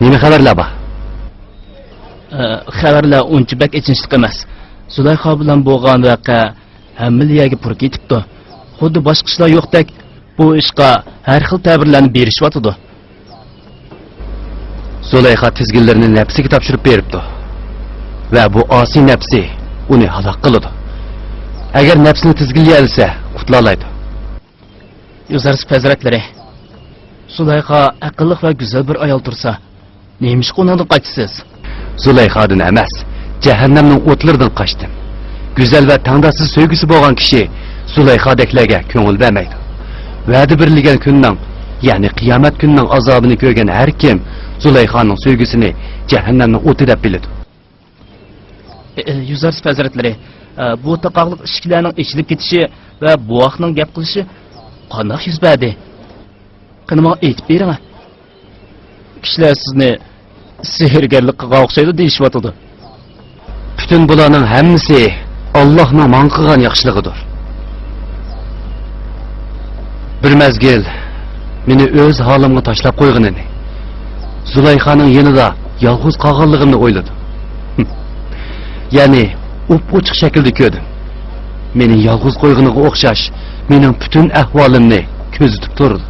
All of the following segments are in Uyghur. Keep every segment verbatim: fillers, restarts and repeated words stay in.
نېمە خەۋەرلەر بار؟ ئە، خەۋەرلەر ئۇنچە بەك ئېچىنىشلىق ئەمەس. زۇلايخا بىلەن بولغان ۋەقە ھەممىلا يەرگە پۇر كېتىپتۇ. خۇددى باشقا ئىشلار يوقتەك، بۇ ئىشقا ھەر خىل تەبىرلەرنى بېرىشىۋاتىدۇ. زۇلەيخا تىزگىنلىرىنى نەپسىگە تاپشۇرۇپ بېرىپتۇ. ۋە بۇ ئاسىي نەپسى ئۇنى ھالاك قىلىدۇ. ئەگەر نەپسىنى تىزگىنلىيەلىسە، قۇتۇلالايدۇ. يۈزەرسىپ ھەزرەتلىرى، زۇلەيخا ئەقىللىق ۋە گۈزەل بىر ئايال تۇرسا، نېمىشقا ئۇنىڭدىن قاچىسىز؟ زۇلەيخادىن ئەمەس، جەھەننەمنىڭ ئوتلىرىدىن قاچتىم. گۈزەل ۋە تەڭداشسىز سۆيگۈسى بولغان كىشى زۇلەيخادەكلەرگە كۆڭۈل بەرمەيدۇ. ۋەدە بېرىلگەن كۈننىڭ، يەنى قىيامەت كۈنىنىڭ ئازابىنى كۆرگەن ھەر كىم زۇلەيخانىڭ سۆيگۈسىنى جەھەننەمنىڭ ئوتى دەپ بىلىدۇ. ئە، ئە، يۈزەرسىپ ھەزرەتلىرى، ئە، بۇ تاقاقلىق ئىشىكلەرنىڭ ئېچىلىپ كېتىشى ۋە بوۋاقنىڭ گەپ قىلىشى قانداق يۈز بەردى؟ قېنى، ماڭا ئېيتىپ بېرىڭە. كىشىلەر سىزنى سېھىرگەرلىك قىلغان ئوخشايدۇ دېيىشىۋاتىدۇ. پۈتۈن بۇلارنىڭ ھەممىسى ئاللاھنىڭ ماڭا قىلغان ياخشىلىقىدۇر. بىر مەزگىل مېنى ئۆز ھالىمغا تاشلاپ قويغىنىنى، زۇلەيخانىڭ يېنىدا يالغۇز قالغانلىقىمنى ئويلىدىم. يەنى ئوپئوچۇق شەكىلدە كۆردۈم. مېنى يالغۇز قويغىنىغا ئوخشاش، مېنىڭ پۈتۈن ئەھۋالىمنى كۆزىتىپ تۇرىدۇ.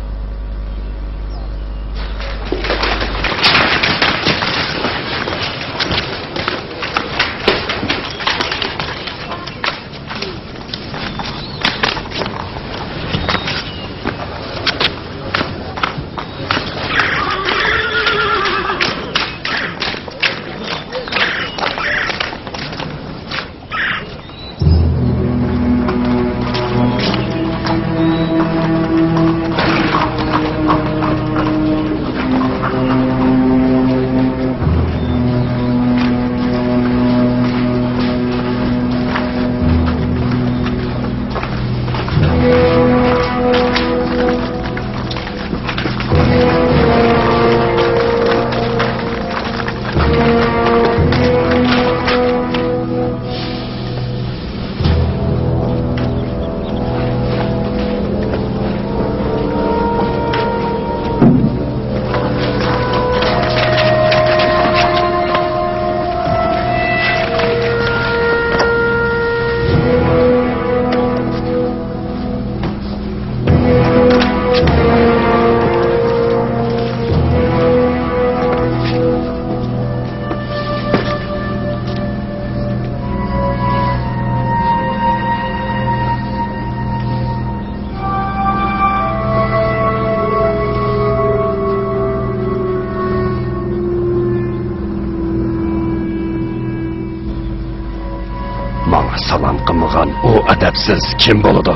ماڭا سالام قىلمىغان ئۇ ئەدەپسىز كىم بولىدۇ؟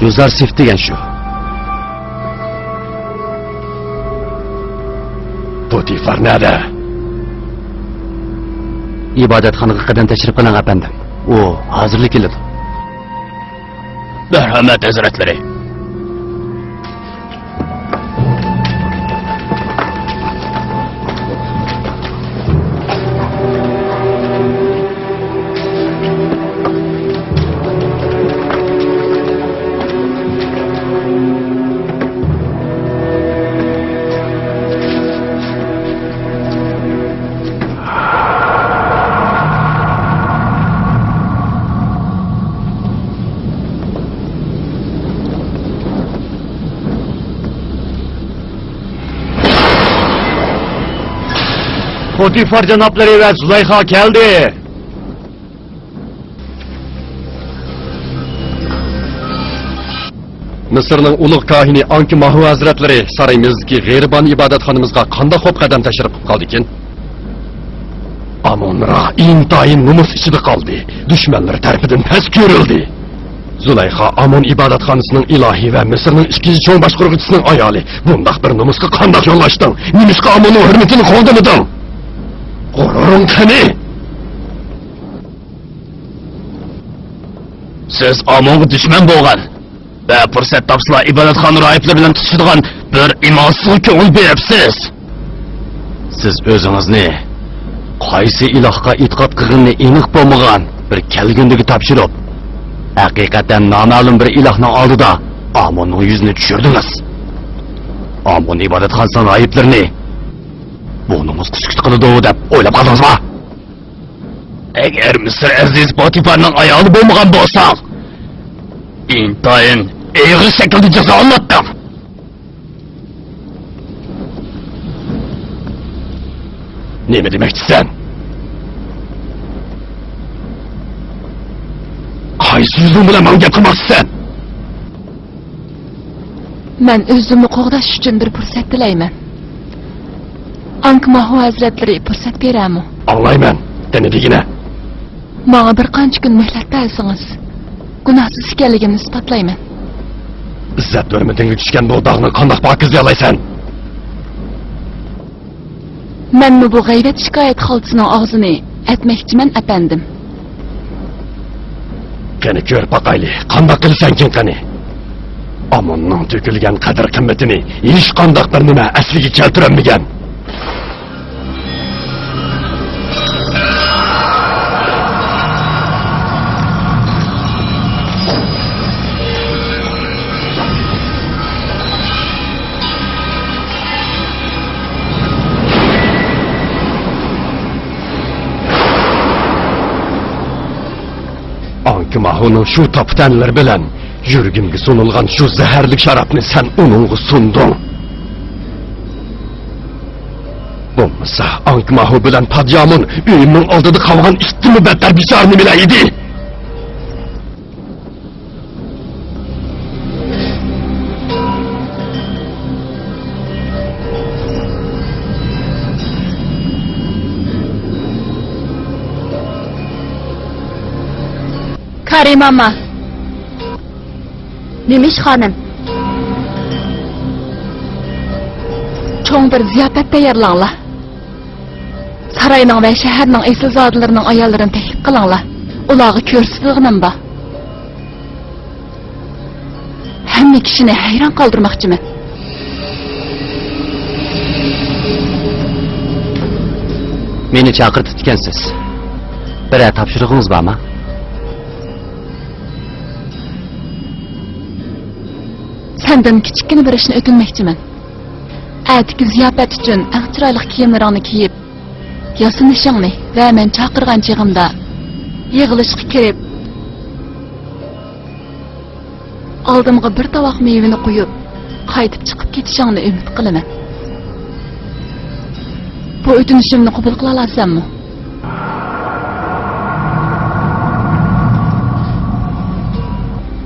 يۇزارسىف دېگەن شۇ. پوتىفار نەدە؟ ئىبادەتخانىغا قەدەم تەشرىپ قىلىڭ، ئەپەندىم. ئۇ ھازىرلا كېلىدۇ. مەرھەمەت، ھەزرەتلىرى. پوتىفار جانابلىرى ۋە زۇلايخا كەلدى. مىسىرنىڭ ئۇلۇغ كاھىنى ئانكى ماھۇ ھەزرەتلىرى سارايىمىزدىكى غېرىبانە ئىبادەتخانىمىزغا قانداق خوپ قەدەم تەشرىپ قىلىپ قالدىكىن؟ ئامون-را ئىنتايىن نومۇس ئىچىدە قالدى. دۈشمەنلىرى تەرىپىدىن پەس كۆرۈلدى. زۇلايخا ئامون ئىبادەتخانىسىنىڭ ئىلاھى ۋە مىسىرنىڭ ئىككىنچى چوڭ باشقۇرغۇچىسىنىڭ ئايالى. بۇنداق بىر نومۇسقا قانداق يول ئاچتىڭ؟ نېمىشقا ئاموننىڭ ھۆرمىتىنى قوغدىمىدىڭ؟ غۇرۇرۇڭ قېنى؟ سىز ئامونغا دۈشمەن بولغان ۋە پۇرسەت تاپسىلا ئىبادەتخانا راھىبلىرى بىلەن تۇتىشىدىغان بىر ئىمانسىزغا كۆڭۈل بېرىپسىز. سىز ئۆزىڭىزنى قايسى ئىلاھقا ئېتىقاد قىلغىنىنى ئېنىق بولمىغان بىر كەلگۈندىگە تاپشۇرۇپ، ھەقىقەتەن نامەلۇم بىر ئىلاھنىڭ ئالدىدا ئاموننىڭ يۈزىنى چۈشۈردىڭىز. ئامون ئىبادەتخانىسىنىڭ راھىبلىرىنى بۇنىڭىز قۇشقۇچ قىلىدۇ دەپ ئويلاپ قالدىڭىزمۇ؟ ئەگەر مىسىر ئەزىز پاتىپاننىڭ ئايالى بولمىغان بولساڭ، ئىنتايىن ئېغىر شەكىلدە جازالىناتتىڭ. نېمە دېمەكچىسەن؟ قايسى يۈزۈڭ بىلەن ماڭا گەپ قىلماقچىسەن؟ مەن ئۆزۈمنى قوغداش ئۈچۈن بىر پۇرسەت تىلەيمەن. ئاڭكىماھۇ ھەزرەتلىرى پۇرسەت بېرەرمۇ؟ ئاڭلايمەن، قېنى دېگىنە. ماڭا بىر قانچە كۈن مۆھلەت بەرسىڭىز، گۇناھسىز ئىكەنلىكىمنى ئىسپاتلايمەن. ئىززەت ھۆرمىتىڭگە چۈشكەن بۇ داغنى قانداق پاكىزلىيالايسەن؟ مەنمۇ بۇ غەيۋەت شىكايەت خالتىسىنىڭ ئاغزىنى ئەتمەكچىمەن، ئەپەندىم. قېنى كۆرۈپ باقايلى، قانداق قىلىسەنكىن قېنى؟ ئاموننىڭ تۆكۈلگەن قەدىر-قىممىتىنى ھېچقانداق بىر نېمە ئەسلىگە كەلتۈرەلمىگەن. ئاڭكىماھۇنىڭ شۇ تاپا-تەنلىرى بىلەن يۈرىكىمگە سۇنۇلغان شۇ زەھەرلىك شارابنى سەن ئۇنىڭغا سۇندۇڭ. بولمىسا، ئاڭكىماھۇ بىلەن پاديامون ئۆيۈمنىڭ ئالدىدا قالغان ئىتتىنمۇ بەتتەر بىچارە نېمىلەر ئىدى؟ كارىماما. نېمە ئىش، خانىم؟ چوڭ بىر زىياپەت تەييارلاڭلار. ساراينىڭ ۋە شەھەرنىڭ ئېسىلزادىلىرىنىڭ ئاياللىرىنى تەكلىپ قىلىڭلار. ئۇلارغا كۆرسىتىدىغىنىم بار. ھەممە كىشىنى ھەيران قالدۇرماقچىمەن. مېنى چاقىرتىپتىكەنسىز. بىرەر تاپشۇرۇقىڭىز بارمۇ؟ سەندىن كىچىككىنە بىر ئىشنى ئۆتۈنمەكچىمەن. ئەتىكى زىياپەت ئۈچۈن ئەڭ چىرايلىق كىيىملىرىڭنى كىيىپ، ياسىنىشىڭنى ۋە مەن چاقىرغان چېغىمدا يىغىلىشقا كىرىپ، ئالدىمغا بىر تاۋاق مېۋىنى قويۇپ، قايتىپ چىقىپ كېتىشىڭنى ئۈمىد قىلىمەن. بۇ ئۆتۈنۈشۈمنى قوبۇل قىلالارسەنمۇ؟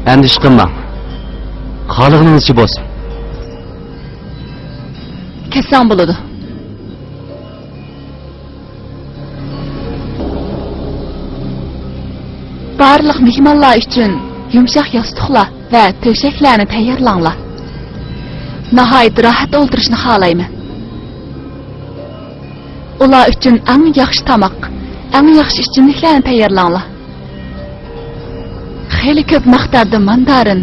ئەندىشە قىلماڭ. خالىغىنىڭىزچە بولسۇن. كەتسەڭ بولىدۇ. بارلىق مېھمانلار ئۈچۈن يۇمشاق ياستۇقلار ۋە تۆشەكلەرنى تەييارلاڭلار. ناھايىتى راھەت ئولتۇرۇشنى خالايمەن. ئۇلار ئۈچۈن ئەڭ ياخشى تاماق، ئەڭ ياخشى ئىچىملىكلەرنى تەييارلاڭلار. خېلى كۆپ مىقداردا ماندارىن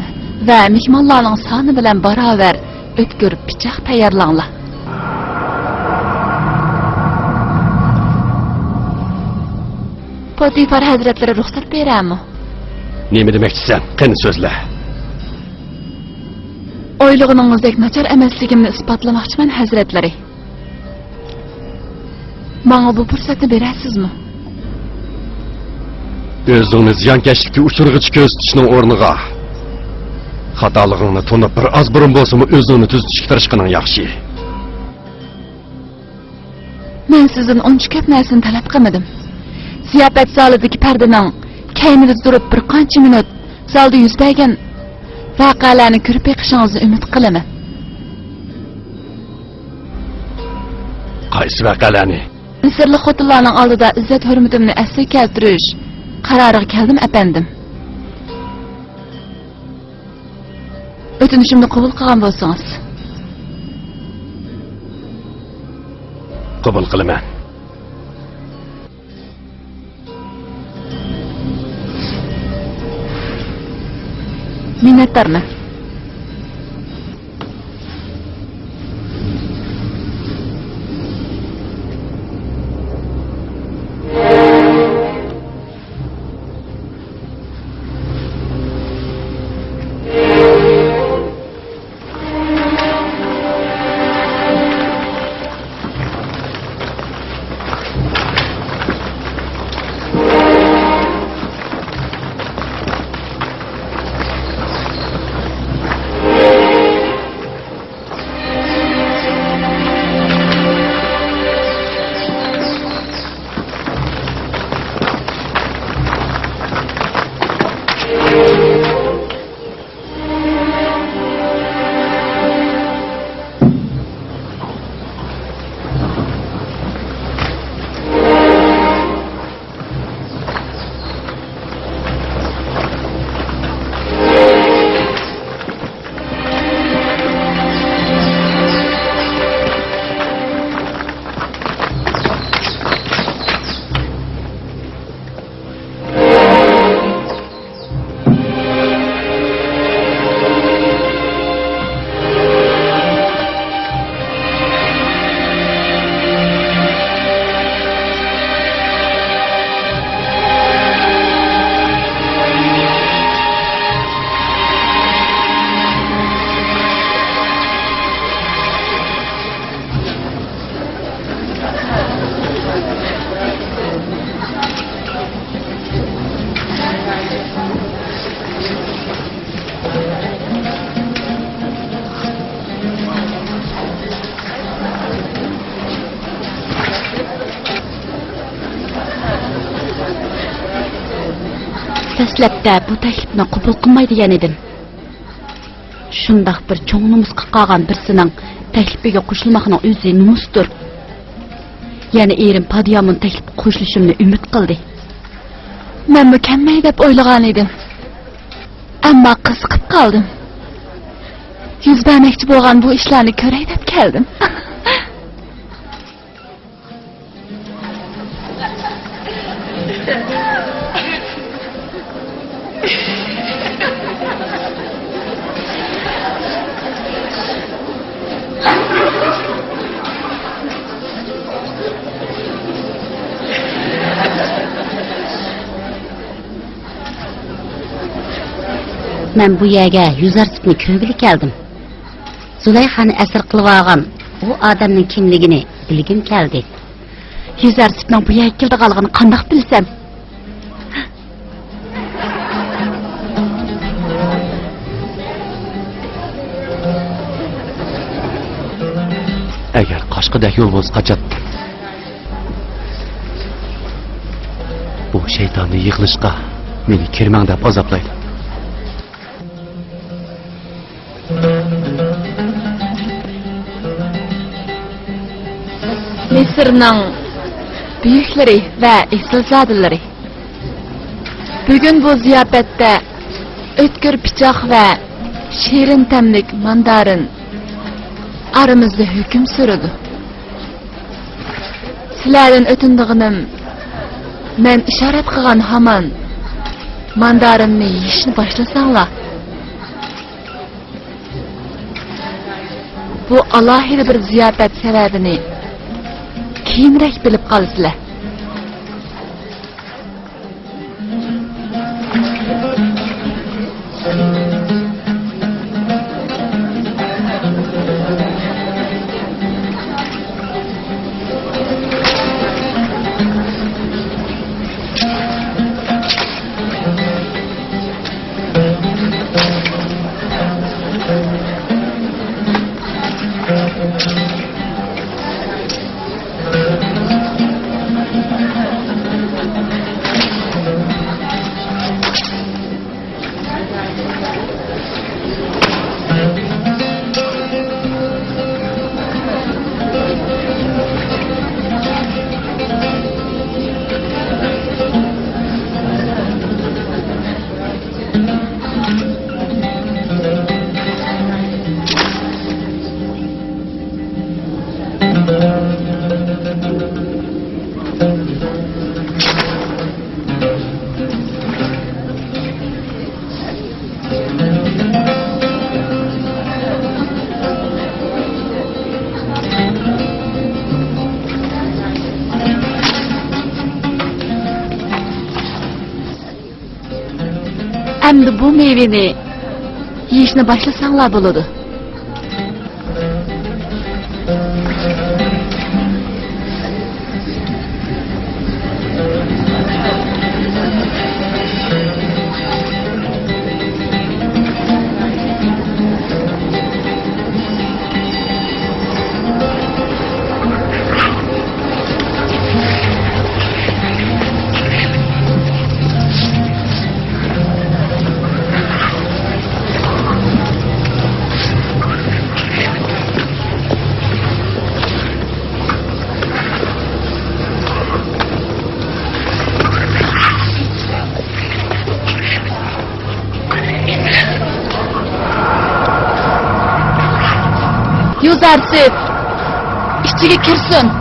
ۋە مېھمانلارنىڭ سانى بىلەن باراۋەر ئۆتكۈر پىچاق تەييارلاڭلار. پوتىفار ھەزرەتلىرى رۇخسەت بېرەمۇ؟ نېمە دېمەكچىسەن؟ قېنى سۆزلە. ئويلىغىنىڭىزدەك ناچار ئەمەسلىكىمنى ئىسپاتلىماقچىمەن، ھەزرەتلىرى. ماڭا بۇ پۇرسەتنى بېرەرسىزمۇ؟ ئۆزۈڭنى زىيانكەشلىككە ئۇچۇرغۇچە كۆرسىتىشنىڭ ئورنىغا، خاتالىقىڭنى تونۇپ، بىر ئاز بۇرۇن بولسىمۇ ئۆزۈڭنى تۈزىتىشكە تىرىشقىنىڭ ياخشى. مەن سىزدىن ئۇنچە كۆپ نەرسىنى تەلەپ قىلمىدىم. زىياپەت زالىدىكى پەردىنىڭ كەينىدە تۇرۇپ بىر قانچە مىنۇت زالدا يۈز بەرگەن ۋەقەلەرنى كۆرۈپ بېقىشىڭىزنى ئۈمىد قىلىمەن. قايسى ۋەقەلەرنى؟ مىسىرلىق خوتۇنلارنىڭ ئالدىدا ئىززەت-ھۆرمىتىمنى ئەسلىگە كەلتۈرۈش قارارىغا كەلدىم، ئەپەندىم. ئۆتۈنۈشۈمنى قوبۇل قىلغان بولسىڭىز. قوبۇل قىلىمەن. مىننەتدارمەن. دەسلەپتە بۇ تەكلىپنى قوبۇل قىلماي دېگەن ئىدىم. شۇنداق بىر چوڭ نومۇسقا قالغان بىرسىنىڭ تەكلىپىگە قوشۇلماقنىڭ ئۆزى نومۇستۇر. يەنە ئېرىم پادىيامۇن تەكلىپكە قوشۇلۇشۇمنى ئۈمىد قىلدى. مەنمۇ كەلمەي دەپ ئويلىغان ئىدىم. ئەمما قىزىقىپ قالدىم. يۈز بەرمەكچى بولغان بۇ ئىشلارنى كۆرەي دەپ كەلدىم. مەن بۇ يەرگە يۈز ئارسىپنى كۆرگىلى كەلدىم. زۇلەيخانى ئەسىر قىلىۋالغان ئۇ ئادەمنىڭ كىملىكىنى بىلگۈم كەلدى. يۈز ئارسىپنىڭ بۇ يەرگە كېلىدىغانلىقىنى قانداق بىلسەم؟ ئەگەر قاشقىدەك يول بولسا قاچاتتىم. بۇ شەيتاننى يىغلىشقا مېنى كىرمەڭ دەپ ئازابلايدۇ. مىسىرنىڭ بۈيۈكلىرى ۋە ئېسىلزادىلىرى، بۈگۈن بۇ زىياپەتتە ئۆتكۈر پىچاق ۋە شېرىن تەملىك ماندارىن ئارىمىزدا ھۆكۈم سۈرىدۇ. سىلەردىن ئۆتۈنىدىغىنىم، مەن ئىشارەت قىلغان ھامان ماندارىننى يېيىشنى باشلىساڭلار. بۇ ئالاھىدە بىر زىياپەت سەۋەبىنى كېيىنرەك بىلىپ قالىسىلەر. ئەمدى بۇ مېۋىنى يېيىشنى باشلىساڭلار بولىدۇ. يۈز ئارسىپ، ئىچىگە كىرسۇن.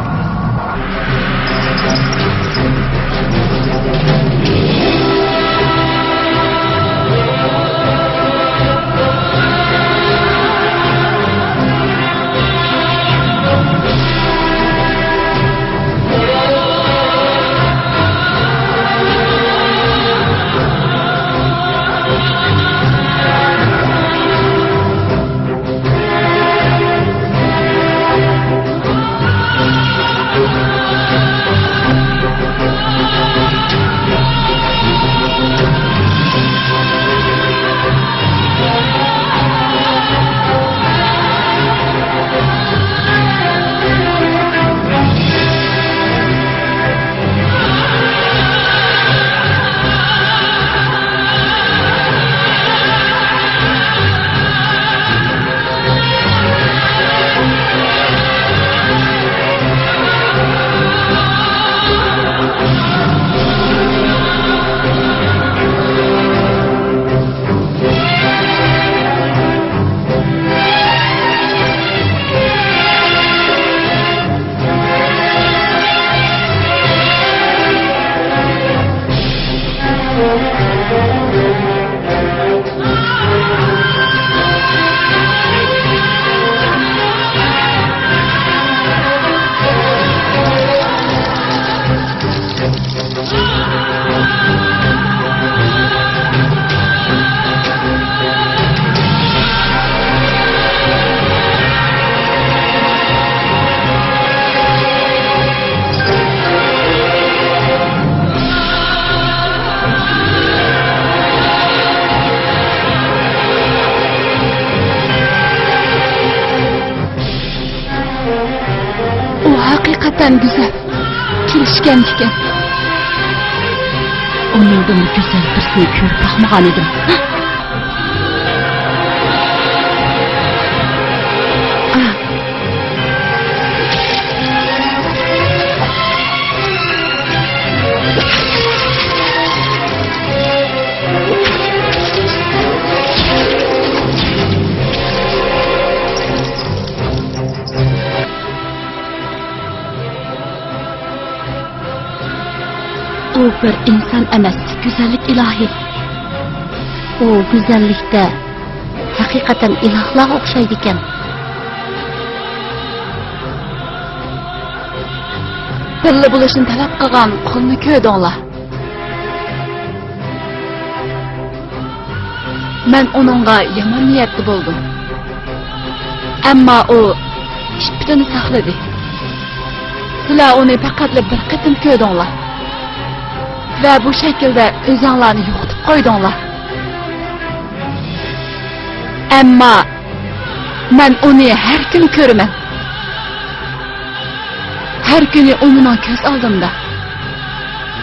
ھەقىقەتەن گۈزەل، كېلىشكەن ئىكەن. ئۇنىڭدىنمۇ گۈزەل بىرسىنى كۆرۈپ باقمىغان ئىدىم. ئۇ بىر ئىنسان ئەمەس، گۈزەللىك ئىلاھى. ئۇ گۈزەللىكتە ھەقىقەتەن ئىلاھلارغا ئوخشايدىكەن. بىللە بولۇشنى تەلەپ قىلغان قۇلنى كۆردۈڭلار. مەن ئۇنىڭغا يامان نىيەتتە بولدۇم. ئەمما ئۇ ئىپپىتىنى ساقلىدى. سىلەر ئۇنى پەقەتلا بىر قېتىم كۆردۈڭلار ۋە بۇ شەكىلدە ئۆزۈڭلارنى يوقىتىپ قويدۇڭلار. ئەمما مەن ئۇنى ھەر كۈنى كۆرىمەن. ھەر كۈنى ئۇ مېنىڭ كۆز ئالدىمدا.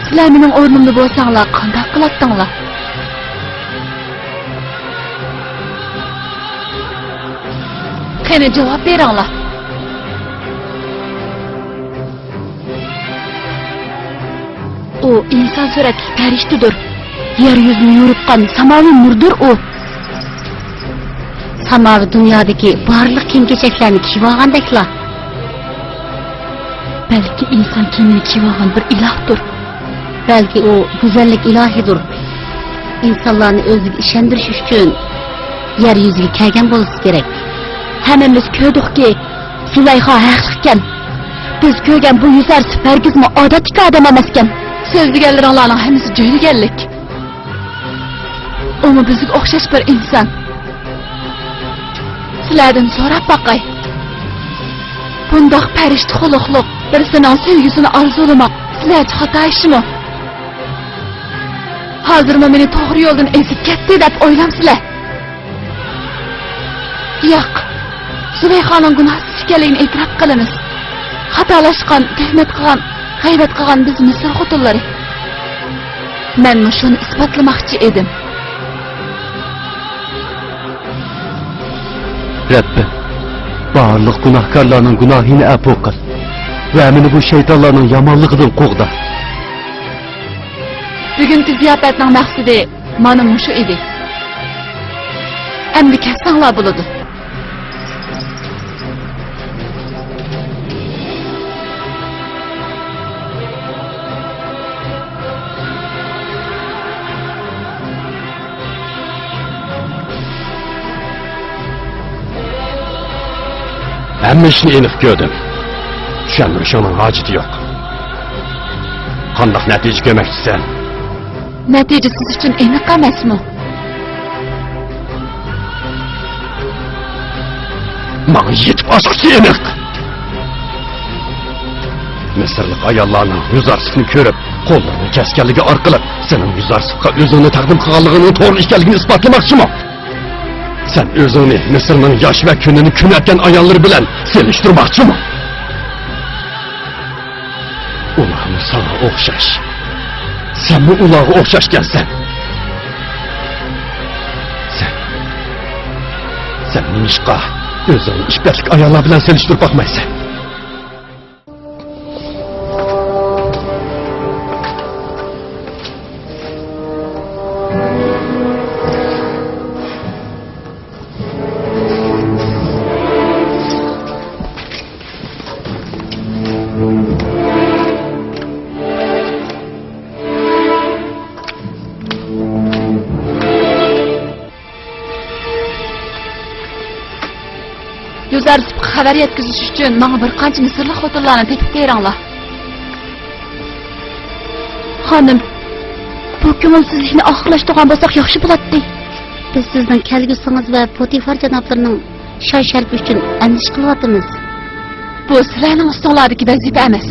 سىلەر مېنىڭ ئورنۇمدا بولساڭلار قانداق قىلاتتىڭلار؟ قېنى، جاۋاب بېرىڭلار. ئۇ ئىنسان سۈرەتلىك پەرىشتىدۇر. يەر يۈزىنى يورۇتقان ساماۋى نۇردۇر ئۇ. ساماۋى دۇنيادىكى بارلىق كىيىم-كېچەكلەرنى كىيىۋالغاندەكلا. بەلكى ئىنسان كىيىمىنى كىيىۋالغان بىر ئىلاھتۇر. بەلكى ئۇ گۈزەللىك ئىلاھىدۇر. ئىنسانلارنى ئۆزىگە ئىشەندۈرۈش ئۈچۈن يەر يۈزىگە كەلگەن بولسا كېرەك. ھەممىمىز كۆردۇقكى، زۇلەيخا ھەقلىقكەن. بىز كۆرگەن بۇ يۈزەرسىپ ھەرگىزمۇ ئادەتتىكى ئادەم ئەمەسكەن. سۆزلىگەنلىرىڭلارنىڭ ھەممىسى جۆيلىگەنلىك. ئۇمۇ بىزگە ئوخشاش بىر ئىنسان. سىلەردىن سوراپ باقاي. بۇنداق پەرىشتە خۇلقلۇق بىرسىنىڭ سۆيگۈسىنى ئارزۇلىماق سىلەرچە خاتا ئىشمۇ؟ ھازىرمۇ مېنى توغرا يولدىن ئېزىپ كەتتى دەپ ئويلامسىلەر؟ ياق، زۇلەيخانىڭ گۇناھسىز ئىكەنلىكىنى ئېتىراپ قىلىمىز. خاتالاشقان، تۆھمەت قىلغان، غەيۋەت قىلغان بىز مىسىر خوتۇنلىرى. مەن مۇشۇنى ئىسپاتلىماقچى ئىدىم. رەببىم، بارلىق گۇناھكارلارنىڭ گۇناھىنى ئەپۇ قىل ۋە مېنى بۇ شەيتانلارنىڭ يامانلىقىدىن قوغدا. بۈگۈنكى زىياپەتنىڭ مەقسىتى مانا مۇشۇ ئىدى. ئەمدى كەتسەڭلار بولىدۇ. ھەممە ئىشنى ئېنىق كۆردۈم. چۈشەندۈرۈشۈڭنىڭ ھاجىتى يوق. قانداق نەتىجە كۆرمەكچىسەن؟ نەتىجە سىز ئۈچۈن ئېنىق ئەمەسمۇ؟ ماڭا يېتىپ ئاشقۇسى ئېنىق. مىسىرلىق ئاياللارنىڭ يۈزارسىپنى كۆرۈپ، قوللىرىنى كەسكەنلىكى ئارقىلىق سېنىڭ يۈزارسىپقا ئۆزۈڭنى تەقدىم قىلغانلىقىڭنىڭ توغرا ئىكەنلىكىنى ئىسپاتلىماقچىمۇ؟ سەن ئۆزۈڭنى مىسىرنىڭ ياش ۋە كۈنىنى كۈن ئەتكەن ئاياللىرى بىلەن سېلىشتۇرماقچىمۇ؟ ئۇلارمۇ ساڭا ئوخشاش. سەنمۇ ئۇلارغا ئوخشاشكەنسەن. سەن، سەن نېمىشقا ئۆزۈڭنى ئىپپەتلىك ئاياللار بىلەن سېلىشتۇرۇپ باقمايسەن؟ يۈزارسىپقا خەۋەر يەتكۈزۈش ئۈچۈن ماڭا بىر قانچە مىسىرلىق خوتۇنلارنى تېپىپ بېرىڭلار. خانىم، بۇ كۆڭۈلسىزلىكنى ئاخىرلاشتۇرغان بولساق ياخشى بولاتتى. بىز سىزنىڭ كەلگۈسىڭىز ۋە پوتىفار جانابلىرىنىڭ شان-شەرىپى ئۈچۈن ئەندىشە قىلىۋاتىمىز. بۇ سىلەرنىڭ ئۈستۈڭلاردىكى ۋەزىپە ئەمەس.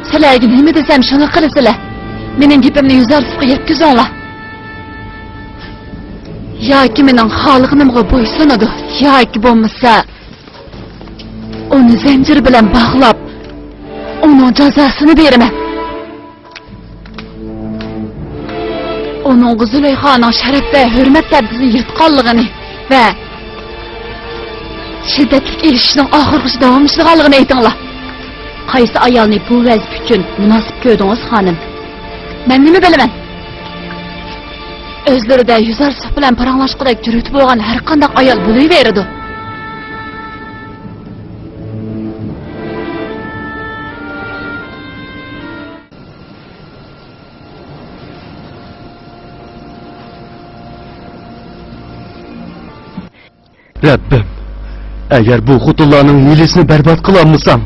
سىلەرگە نېمە دېسەم، شۇنى قىلىسىلەر. مېنىڭ گېپىمنى يۈزارسىپقا يەتكۈزۈڭلار. ياكى مېنىڭ خالىغىنىمغا بويسۇنىدۇ، ياكى بولمىسا، ئۇنى زەنجىر بىلەن باغلاپ، ئۇنىڭ جازاسىنى بېرىمەن. ئۇنىڭغا زۇلەيخانىڭ شەرەپ ۋە ھۆرمەت پەردىسىنى يىرتقانلىقىنى ۋە شىددەتلىك ئېلىشىشنىڭ ئاخىرغىچە داۋاملىشىدىغانلىقىنى ئېيتىڭلار. قايسى ئايالنى بۇ ۋەزىپە ئۈچۈن مۇناسىپ كۆردىڭىز، خانىم؟ مەن نېمە بىلىمەن؟ ئۆزلىرىدە يۈزەر سۇھ بىلەن پاراڭلاشقۇدەك جۈرئىتى بولغان ھەر قانداق ئايال بولۇۋېرىدۇ. رەببىم، ئەگەر بۇ خوتۇنلارنىڭ ھىيلىسىنى بەربات قىلالمىساڭ،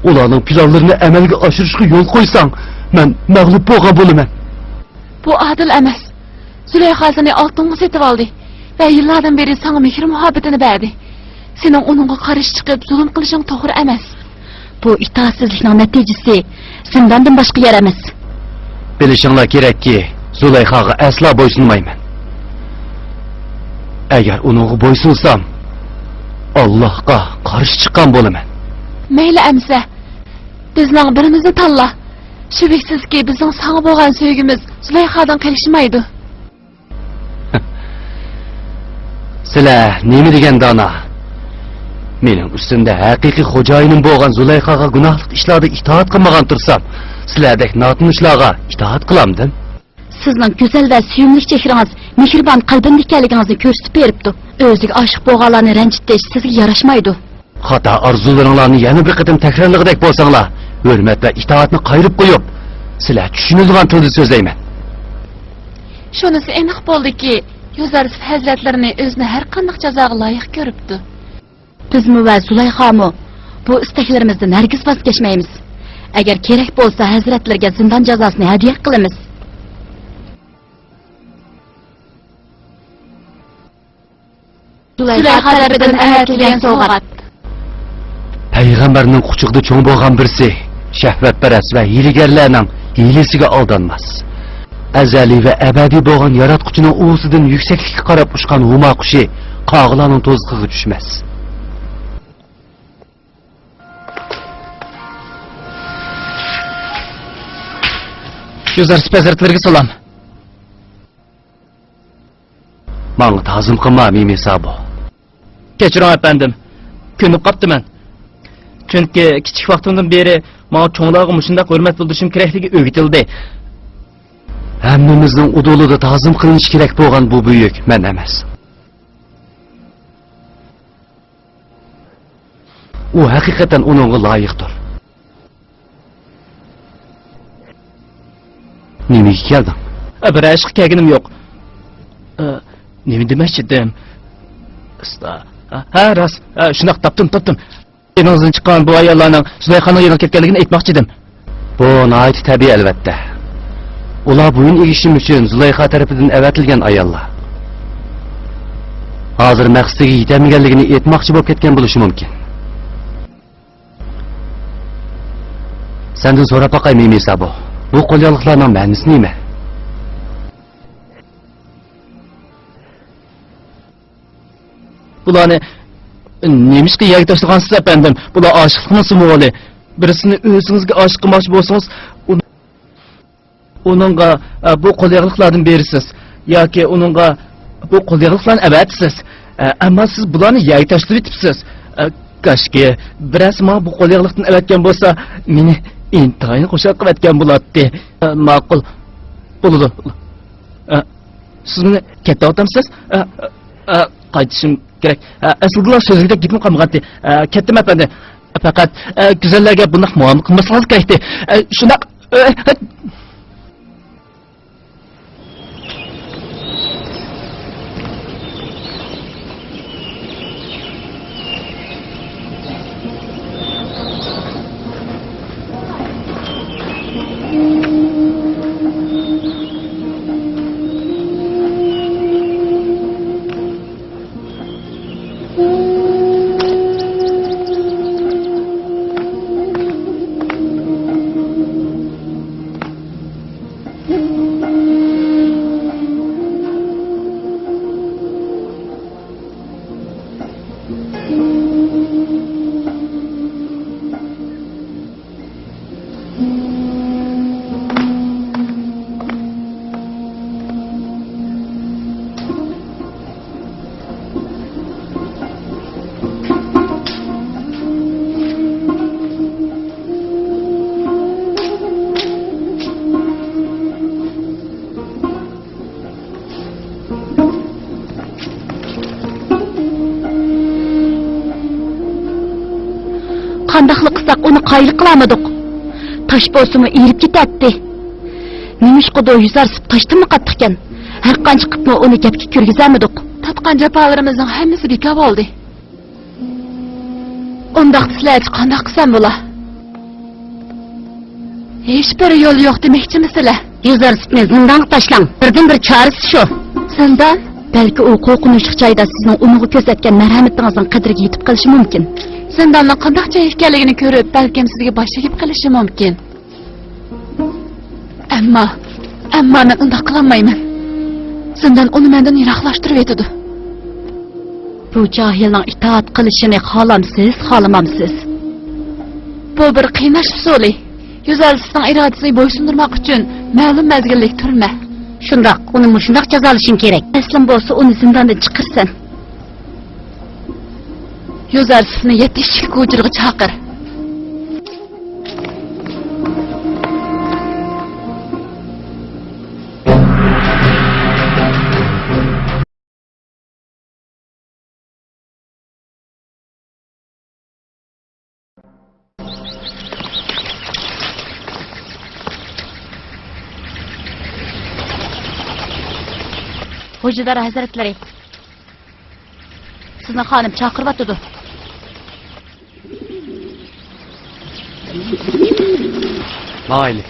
ئۇلارنىڭ پىلانلىرىنى ئەمەلگە ئاشۇرۇشقا يول قويساڭ، مەن مەغلۇپ بولغان بولىمەن. بۇ ئادىل ئەمەس. زۇلەيخا سېنى ئالتۇنغا سېتىۋالدى ۋە يىللاردىن بېرى ساڭا مېھىر-مۇھەببىتىنى بەردى. سېنىڭ ئۇنىڭغا قارشى چىقىپ، زۇلۇم قىلىشىڭ توغرا ئەمەس. بۇ ئىتائەتسىزلىكنىڭ نەتىجىسى زىنداندىن باشقا يەر ئەمەس. بىلىشىڭلار كېرەككى، زۇلەيخاغا ئەسلا بويسۇنمايمەن. ئەگەر ئۇنىڭغا بويسۇنسام، ئاللاھقا قارشى چىققان بولىمەن. مەيلى ئەمىسە، بىزنىڭ بىرىمىزنى تاللا. شۈبھىسىزكى، بىزنىڭ ساڭا بولغان سۆيگۈمىز زۇلەيخادىن قېلىشمايدۇ. سىلەر نېمە دېگەن دانا؟ مېنىڭ ئۈستۈمدە ھەقىقىي خوجايىنىم بولغان زۇلەيخاغا گۇناھلىق ئىشلاردا ئىتائەت قىلمىغان تۇرسام، سىلەردەك ناتونۇشلارغا ئىتائەت قىلامدىم؟ سىزنىڭ گۈزەل ۋە سۆيۈملۈك چېھرىڭىز، مېھرىبان قەلبىمدە ئىكەنلىكىڭىزنى كۆرسىتىپ بېرىپتۇ. ئۆزىگە ئاشىق بولغانلارنى رەنجىتىش سىزگە ياراشمايدۇ. خاتا ئارزۇلىرىڭلارنى يەنە بىر قېتىم تەكرارلىغۇدەك بولساڭلار، ھۆرمەت ۋە ئىتائەتنى قايرىپ قويۇپ، سىلەر چۈشىنىدىغان تىلدا سۆزلەيمەن. شۇنىسى ئېنىق بولدىكى، يۈزەرسىف ھەزرەتلىرىنى ئۆزىنى ھەر قانداق جازاغا لايىق كۆرۈپتۇ. بىزمۇ ۋە زۇلايخامۇ بۇ ئىستەكلىرىمىزدىن ھەرگىز ۋاز كەچمەيمىز. ئەگەر كېرەك بولسا، ھەزرەتلىرىگە زىندان جازاسىنى ھەدىيە قىلىمىز. زۇلەيخا تەرىپىدىن ئەۋەتىلگەن سوۋغات. پەيغەمبەرنىڭ قۇچىقىدا چوڭ بولغان بىرسى شەھۋەتپەرەس ۋە ھىيلىگەرلەرنىڭ ھىيلىسىگە ئالدانماس. ئەزەلىي ۋە ئەبەدىي بولغان ياراتقۇچىنىڭ ئۇۋىسىدىن يۈكسەكلىككە قاراپ ئۇچقان ھۇما قۇشى قاغىلارنىڭ توزىقىغا چۈشمەس. يۈزەرسىپ ھەزرەتلىرىگە سالام. ماڭا تازىم قىلما، مىمى سابۇ. كەچۈرۈڭ، ئەپەندىم. كۆنۈپ قاپتىمەن. چۈنكى كىچىك ۋاقتىمدىن بېرى ماڭا چوڭلارغا مۇشۇنداق ھۆرمەت بىلدۈرۈشۈم كېرەكلىكى ئۆگىتىلدى. ھەممىمىزنىڭ ئۇدۇلىدا تازىم قىلىنىشى كېرەك بولغان بۇ بۈيۈك مەن ئەمەس. ئۇ ھەقىقەتەن ئۇنىڭغا لايىقتۇر. نېمىگە كەلدىڭ؟ ئە، بىر ئىشقا كەلگىنىم يوق. ئە، نېمە دېمەكچىدىم؟ ئۇستا. ھە، ھە، راست. ھە، شۇنداق، تاپتىم، تاپتىم. يېنىڭىزدىن چىققان بۇ ئاياللارنىڭ زۇلەيخانىڭ يېنىغا كەتكەنلىكىنى ئېيتماقچىدىم. بۇ ناھايىتى تەبىئىي، ئەلۋەتتە. ئۇلار بويۇن ئېگىشىم ئۈچۈن زۇلەيخا تەرىپىدىن ئەۋەتىلگەن ئاياللار. ھازىر مەقسىتىگە يېتەلمىگەنلىكىنى ئېيتماقچى بولۇپ كەتكەن بولۇشى مۇمكىن. سەندىن سوراپ باقاي، مىمى سابۇ. بۇ قولياغلىقلارنىڭ مەنىسى نېمە؟ بۇلارنى نېمىشقا يەرگە تاشلىغانسىز، ئەپەندىم؟ بۇلار ئاشىقلىقنىڭ سىمۋولى. بىرسىنى ئۆزىڭىزگە ئاشىق قىلماقچى بولسىڭىز، ئۇنى، ئۇنىڭغا، ئە، بۇ قولياغلىقلاردىن بېرىسىز ياكى ئۇنىڭغا بۇ قولياغلىقلارنى ئەۋەتىسىز. ئە، ئەمما سىز بۇلارنى يەرگە تاشلىۋېتىپسىز. ئە، كاشكى، بىرەرسى ماڭا بۇ قولياغلىقتىن ئەۋەتكەن بولسا، مېنى ئىنتايىن خۇشال قىلىۋەتكەن بولاتتى. ئە، ماقۇل. بولىدۇ. ئە، سىز مېنى كەتتىۋاتامسىز؟ ئە، ئە، قايتىشىم كېرەك. ئە، ئەسلىدىلا سۆزلىگۈدەك گېپىم قالمىغانتى. ئە، كەتتىم ئەپەندى. پەقەت، ئە، گۈزەللەرگە بۇنداق مۇئامىلە قىلماسلىقىڭىز كېرەكتى. ئە، شۇنداق. ئە، ئە. قانداقلا قىلساق ئۇنى قايىل قىلالمىدۇق. تاش بولسىمۇ ئېرىپ كېتەتتى. نېمىشقىدۇر يۈزەرسىپ تاشتىنمۇ قاتتىقكەن. ھەرقانچە قىپمۇ ئۇنى گەپكە كىرگۈزەلمىدۇق. تارتقان جاپالىرىمىزنىڭ ھەممىسى بىكار بولدى. ئۇنداقتا سىلەرچە قانداق قىلسام بولا؟ ھېچبىر يول يوق دېمەكچىمۇ سىلەر؟ يۈزەرسىپنى زىندانغا تاشلاڭ. بىردىنبىر چارىسى شۇ. زىندان؟ بەلكى ئۇ قورقۇنچلۇق جايدا سىزنىڭ ئۇنىڭغا كۆرسەتكەن مەرھەمىتىڭىزنىڭ قەدرىگە يېتىپ قېلىشى مۇمكىن. زىنداننىڭ قانداق جاي ئىكەنلىكىنى كۆرۈپ، بەلكىم سىزگە باش ئېگىپ قېلىشى مۇمكىن. ئەمما، ئەمما مەن ئۇنداق قىلالمايمەن. زىندان ئۇنى مەندىن يىراقلاشتۇرۇۋېتىدۇ. بۇ جاھىلنىڭ ئىتائەت قىلىشىنى خالامسىز، خالىمامسىز؟ بۇ بىر قىيناش ئۇسۇلى. يۈزەرسىپنىڭ ئىرادىسىنى بويسۇندۇرماق ئۈچۈن مەلۇم مەزگىللىك تۈرمە. شۇنداق، ئۇنى مۇشۇنداق جازالىشىڭ كېرەك. ئەسلىم بولسا ئۇنى زىنداندىن چىقىرىسەن. يۈزەرسىپنى يەتتە ئىشىك ھۇجرىغا چاقىر. خوجىدار ھەزرەتلىرى، سىزنى خانىم چاقىرىۋاتىدۇ. ماڭايلى.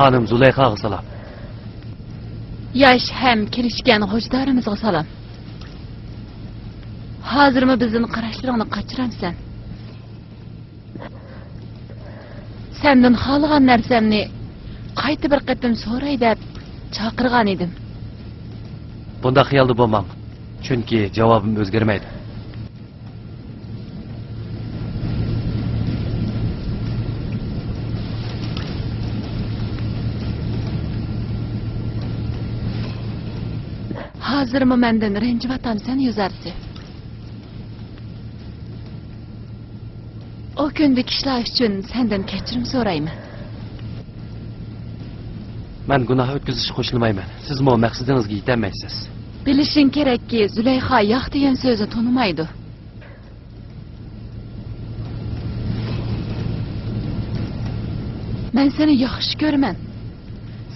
خانىم زۇلەيخاغا سالام. ياش ھەم كىرىشكەن خوجىدارىمىزغا سالام. ھازىرمۇ بىزدىن قاراشلىرىڭنى قاچۇرامسەن؟ سەندىن خالىغان نەرسەمنى قايتا بىر قېتىم سوراي دەپ چاقىرغان ئىدىم. بۇنداق خىيالدا بولماڭ، چۈنكى جاۋابىم ئۆزگەرمەيدۇ. ھازىرمۇ مەندىن رەنجىۋاتامسەن، يۈزەرسىپ؟ ئۇ كۈندىكى ئىشلار ئۈچۈن سەندىن كەچۈرۈم سورايمەن. مەن گۇناھ ئۆتكۈزۈشكە قوشۇلمايمەن. سىزمۇ مەقسىتىڭىزگە يېتەلمەيسىز. بىلىشىڭ كېرەككى، زۇلەيخا ياق دېگەن سۆزنى تونۇمايدۇ. مەن سېنى ياخشى كۆرىمەن.